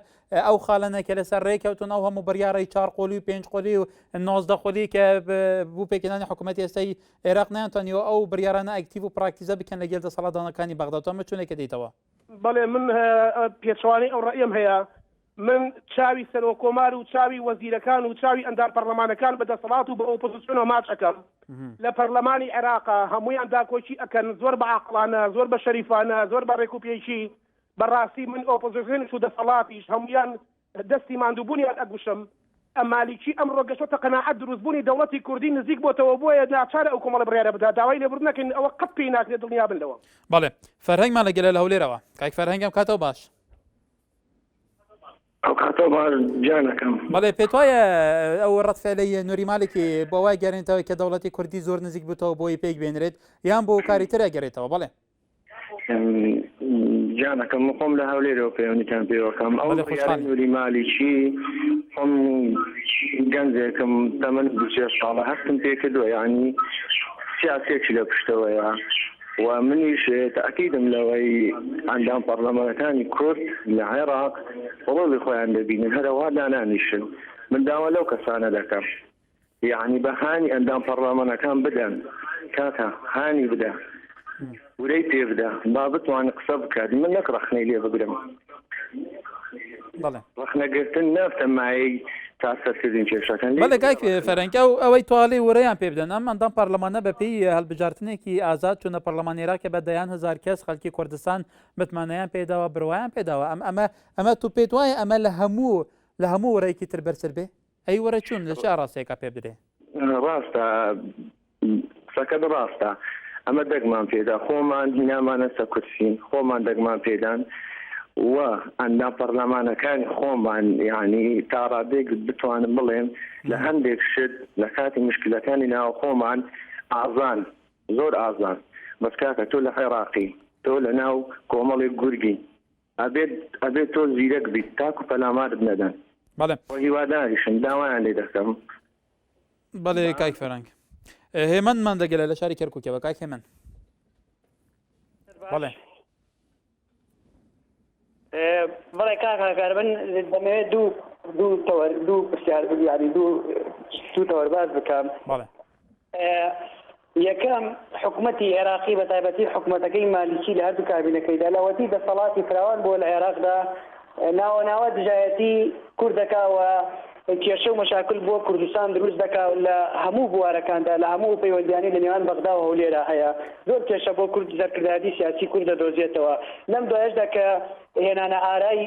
ئەو خاڵەنە کە لەسەر ڕێکەوتون ئەو هەموو بڕیاڕی چار قۆلی و پێنج قۆلی و 19 قۆلی کە بوو پێکهێنانی حکوومەتی ئێستای عێراق نەیانتوانیوە ئەو بڕیارانە ئەکتیڤ و پراکتیزە بکەن لەگەل دەسەڵاتدانەکانی بەغدا تۆ ئەمە چۆنێکە دیتەوە؟ بەڵێ من پێچەوانەی ئەو ڕەئیەم هەیە من چاوی سەرۆک کۆمار و چاوی وەزیرەکان و چاوی ئەندام پەرلەمانەکان بە دەسەڵات و بە ئۆپۆزسیۆنەوە ماچ ئەکەم لە پەرلەمانی عێراقا هەموویان داکۆکی ئەکەن زۆر بە عاقڵانە زۆر بە شەریفانە زۆر بە ڕێکوپێکی بەڕاستی من ئۆپۆزسیۆنیش و دەسەڵاتیش هەموویان دەستی ماندووبوونیان ئەگوشم مالیکی ئەمڕۆ گەشتۆتە قەناعەت دروستبوونی دەوڵەتی کوردی نزیک بۆتەوە بۆیە ناچارە ئەو کۆمەڵە بڕیارە بدات داوای لێبوردن نەکەین ئەوە قەت پێی ناکرێت دڵنیابن لەوە. بەڵێ فەرهەنگمان لەگەلە لە هەولێرەوە کاک فەرهەنگ ئەم کاتەوە باش. ئەو کاتەوە باش گیانەکەم. بەڵێ پێت وایە ئەو ڕەتفعلەی نوری مالکی بۆ وای گەرێنتەوە کە دەوڵەتی کوردی زۆر نزیک بووتەوە بۆی پێک بێنرێت یان بۆ کاری تر ئەگەرێتەوە بەڵێ. گیانەکەم من خۆم لە هەولێرەوە پەیوەندیتان پێوەکەم ئەو بەڵێ بڕیارەی خۆشحاڵین. نوری مالیکی خۆم گەنجێکم تەمەن 23 ساڵە هەستم پێ کردووە یعنی سیاسێکی لە پشتەوەیە و منیش تەئکیدم لەوەی ئەندام پەڕلەمانەکانی کورد لە عێراق ڕۆڵی خۆیان دەبینن هەرەوا دانانیشن من داوا لەو کەسانە دەکەم یەعنی بە هانی ئەندام پەڕلەمانەکان بدەن کاکە هانی بدە ورەی پێ بدە با بتوانێت قسە بکات من نەک ڕەخنەی لێ بگرم ڕەخنەگرتن نابتە مایەی چارەسەرکردنی کێشەکان لێی بەڵێ کاک بدە ڕەخنە. فەرەنگ ئەو ئەوەی تواڵی ورەیان پێ بدەن ئەم ئەندام پەرلەمانە بە پێی هەڵبژارتنێکی ئازاد چوونە پەرلەمانی عێراقی بە دەیان هەزار کەس خەڵکی کوردستان متمانەیان پێداوە بڕوایان پێداوە ئەم ئەمە ئەمە تو پێت وایە ئەمە لە هەموو لە هەموو ورەیەکی تر بەرزتر بێ ئەی وەرە چون لە چ ئاڕاستەیەکا پێ بدرێ؟ ڕاستە قسەکەت ڕاستە ئەمە دەگمان پێدا خۆمان هینامانە سە کورسی خۆمان دەگمان پێدان و ئەندام پەرلەمانەکانی خۆمان یعنی تا ڕادەیەک بتوانم بڵێم لە هەندێک شت لە کاتی مشکلەکانی ناو خۆمان ئازان زۆر ئازان بەس کاکە تۆ لە عێراقی تۆ لە ناو کۆمەڵێک گورگی ئەبێت ئەبێت تۆ زیرەک بیت تاکو پەلامارت نەدەن. بەڵێ. وە هیواداریشم داوایان لێ دەکەم. بەڵێ کاک فەرەنگ. هێمنمان دەگەلە لە شاری کەرکووکەوە کاک هێمن. بەڵێ. بەڵێ کاک هاکار من دەمەوێت دوو دوو تەوەر دوو پرسیار یعنی دوو دوو تەوەر باس بکەم. بەڵێ. یەکەم، حکومەتی عێراقی بە تایبەتی حکومەتەکەی مالیکی لە هەردوو کابینەکەیدا لەوەتی دەسەڵاتی فراوان بووە لە عێراقدا ناوە ناوە دژایەتی کورد دەکا و کێشە و مەشاکل بۆ کوردستان دروست دەکا لە هەموو بوارەکاندا لە هەموو پەیوەندیانی لە نێوان بەغدا و هەولێرا هەیە زۆر کێشە بۆ کورد سەرکردایەتی سیاسی کورد دەدۆزێتەوە لەم دوایەشدا کە هێنانە ئارای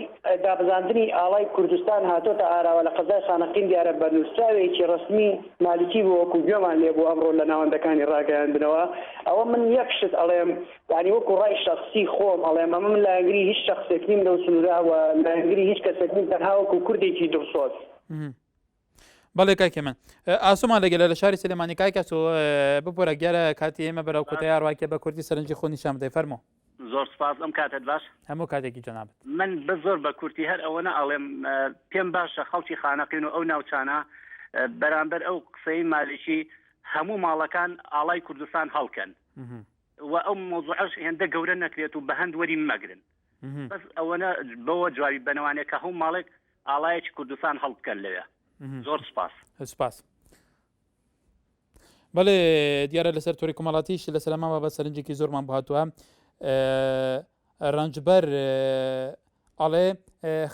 دابەزاندنی ئاڵای کوردستان هاتۆتە ئاراوە لە قەزای خانەقین دیارە بە نووسراوێکی ڕەسمی مالیکی بوو وەکو گوێمان لێ بوو ئەمڕۆ لە ناوەندەکانی ڕاگەیاندنەوە ئەوە من یەک شت ئەڵێم یانی وەکو ڕای شەخسی خۆم ئەڵێم ئەمە من لایەنگری هیچ شەخسێک نیم لەو سنوورە و لایەنگری هیچ کەسێک نیم تەنها وەکو کوردێکی دڵسۆز. بەڵێ کاک هێمن ئاسۆمان لەگەلە لە شاری سلێمانی کاک ئاسۆ ببورە گیارە کاتی ئێمە بەرەو کۆتایی ئاڕواکە بە کوردی سەرنجی خۆ نیشان بدەی فەرموو. زۆر سپاس ئەم کاتەت باش. هەموو کاتێکی جەنابت. من بە زۆر بە کورتی هەر ئەوەنە ئەڵێم پێم باشە خەڵکی خانەقین و ئەو ناوچانە بەرامبەر ئەو قسەی مالیکی هەموو ماڵەکان ئاڵای کوردستان هەڵکەن و ئەو مەوزوعەش هێندە گەورە نەکرێت و بە هەند وەری مەگرن بەس ئەوەنە بەوە جوابی بەنەوانێ کە هەموو ماڵێک ئاڵایەکی کوردستان هەڵبکەن لەوێ زۆر سپاس. سپاس. بەڵێ دیارە لەسەر تۆری کۆمەڵاتیش لەسەر ئەمە بابەت سەرنجێکی زۆرمان بۆ هاتووە ڕەنجبەر ئەڵێ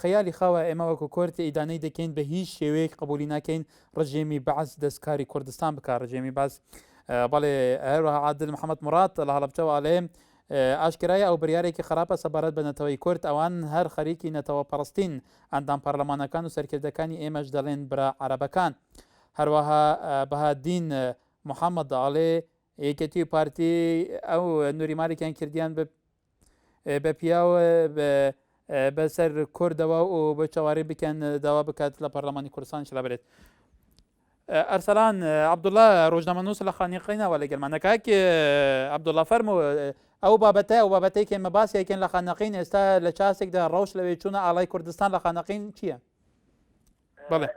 خەیالی خاوە ئێمە وەکو کورد ئیدانەی دەکەین بە هیچ شێوەیەک قبولی ناکەین ڕژێمی بەعس دەستکاری کوردستان بکە ڕژێمی باس بەڵێ هەروەها عادل محەممەد مراد لە هەڵەبجەوە ئەڵێ ئاشکرایە ئەو بریارێکی خراپە سەبارەت بە نەتەوەی کورد ئەوان هەر خەریکی نەتەوە پەڕستین ئەندام پەرلەمانەکان و سەرکردەکانی ئێمەش دەڵێن برا عەرەبەکان هەروەها بەهادین محەممەد ئاڵێ یەکێتی و پارتی ئەو نوری مالکیان کردیان بە بە پیاو بەسەر کوردەوە و بە چاوەڕێ بکەن داوا بکات لە پەرلەمانی کوردستان لابرێت. ئەرسەلان عەبدوڵا ڕۆژنامەنووس لە خانیقینەوە لەگەلمانە کاک عەبدوڵا فەرموو ئەو بابەتە ئەو بابەتەی کە ئێمە باسی ئەکەین لە خانەقین ئێستا لە چاسێکدا ڕەوش لەوێ چوونە ئاڵای کوردستان لە خانەقین چییە؟ بەڵێ.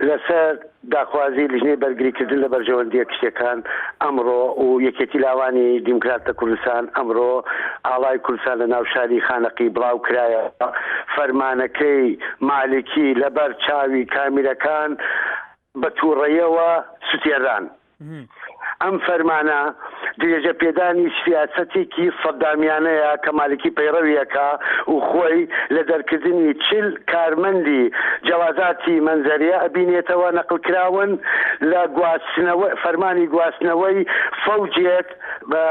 لەسەر داخوازی لیژنەی بەرگریکردن لە بەرژەوەندییە گشتیەکان ئەمڕۆ و یەکێتی لاوانی دیموکرات لە کوردستان ئەمڕۆ ئاڵای کوردستان لە ناو شاری خانەقی بڵاو کرایەوە، فەرمانەکەی مالکی لەبەر چاوی کامیرەکان بە توڕەیەوە سوتێنران. ئەم فەرمانە درێژە پێدانی سیاسەتێکی سەدامیانەیە کە مالکی پەیڕەوی ئەکا و خۆی لە دەرکردنی 40 کارمەندی جەوازاتی مەنزەریە ئەبینێتەوە نەقل کراون لە گواستنەوە فەرمانی گواستنەوەی فەوجێک بە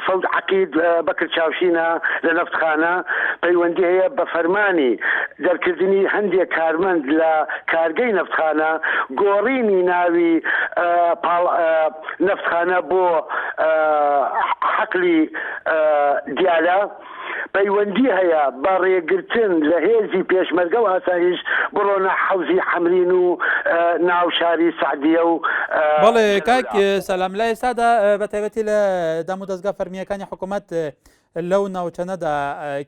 فەوج عەقید بەکر چاوشینە لە نەفتخانە پەیوەندی هەیە بە فەرمانی دەرکردنی هەندێک کارمەند لە کارگەی نەفتخانە، گۆڕینی ناوی پاڵ نەفتخانە بۆ حەقلی دیالە. پەیوەندی هەیە بە ڕێگرتن لە هێزی پێشمەرگە و ئاسایش بڕۆنە حەوزی حەمرین و ناو شاری سەعدیە و بەڵێ کاک سەلام لە ئێستادا بە تایبەتی لە دامودەزگا فەرمییەکانی حکوومەت لەو ناوچەنەدا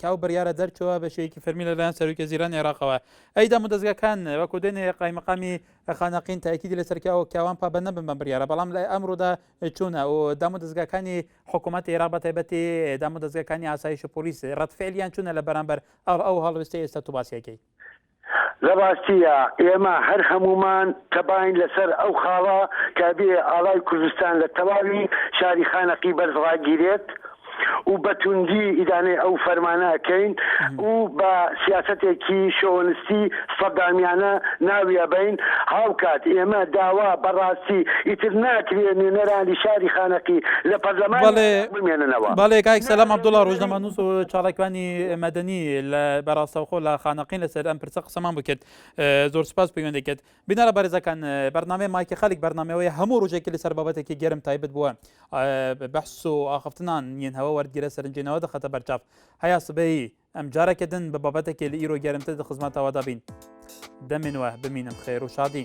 کە ئەو بڕیارە دەرچووە بە شێوەیەکی فەرمی لەلایەن سەرۆکی وەزیرانی عێراقەوە ئەی دامودەزگاکان وەکو دوێنێ قایمقامی خانەقین تاکیدی لەسەر کراوە کە ئەوان پابەند نەبن بەم بڕیارە بەڵام لە ئەمڕۆدا چوونە و دامودەزگاکانی حکوومەتی عێراق بە تایبەتی دامودەزگاکانی ئاسایش و پۆلیس ڕەد فعلیان چوونە لە بەرامبەر ئەو هەڵوێستەی ئێستا تۆ باسی ئەکەی؟ لە ڕاستییا ئێمە هەر هەموومان تەباین لەسەر ئەو خاڵە کە ئەبێ ئاڵای کوردستان لە تەواوی شاری خانەقی بەرز ڕاگیرێت و بە توندی ئیدانەی ئەو فەرمانە ئەکەین و بە سیاسەتێکی شۆونستی سەدامیانە ناوی ئەبەین، هاوکات ئێمە داوا بە ڕاستی ئیتر ناکرێ نوێنەرانی شاری خانەقی لە پەرلەمانی بەڵێ عێراق بمێننەوە. بەڵێ کاک سەلام عەبدوڵا ڕۆژنامەنووس و چالاکوانی مەدەنی لە بە ڕاستەوخۆ لە خانەقین لەسەر ئەم پرسە قسەمان بکرد زۆر سپاس پەیوەندی کرد بینەرە بەرێزەکان بەرنامەی مایکی خەلک بەرنامەوەی هەموو ڕۆژێکی لەسەر بابەتێکی گەرم تایبەت بووە بەحس و ئاخفتنان یەن هەوە وەرگرە سەرنجێنەوە دەخەتە بەرچاو هەیا سبەی ئەم جارێکە دن بە بابەتێکی لە ئیرۆ گەرمتر دە خزمەتەوە دەبین دەمێنوە بمینم خێر و شادی.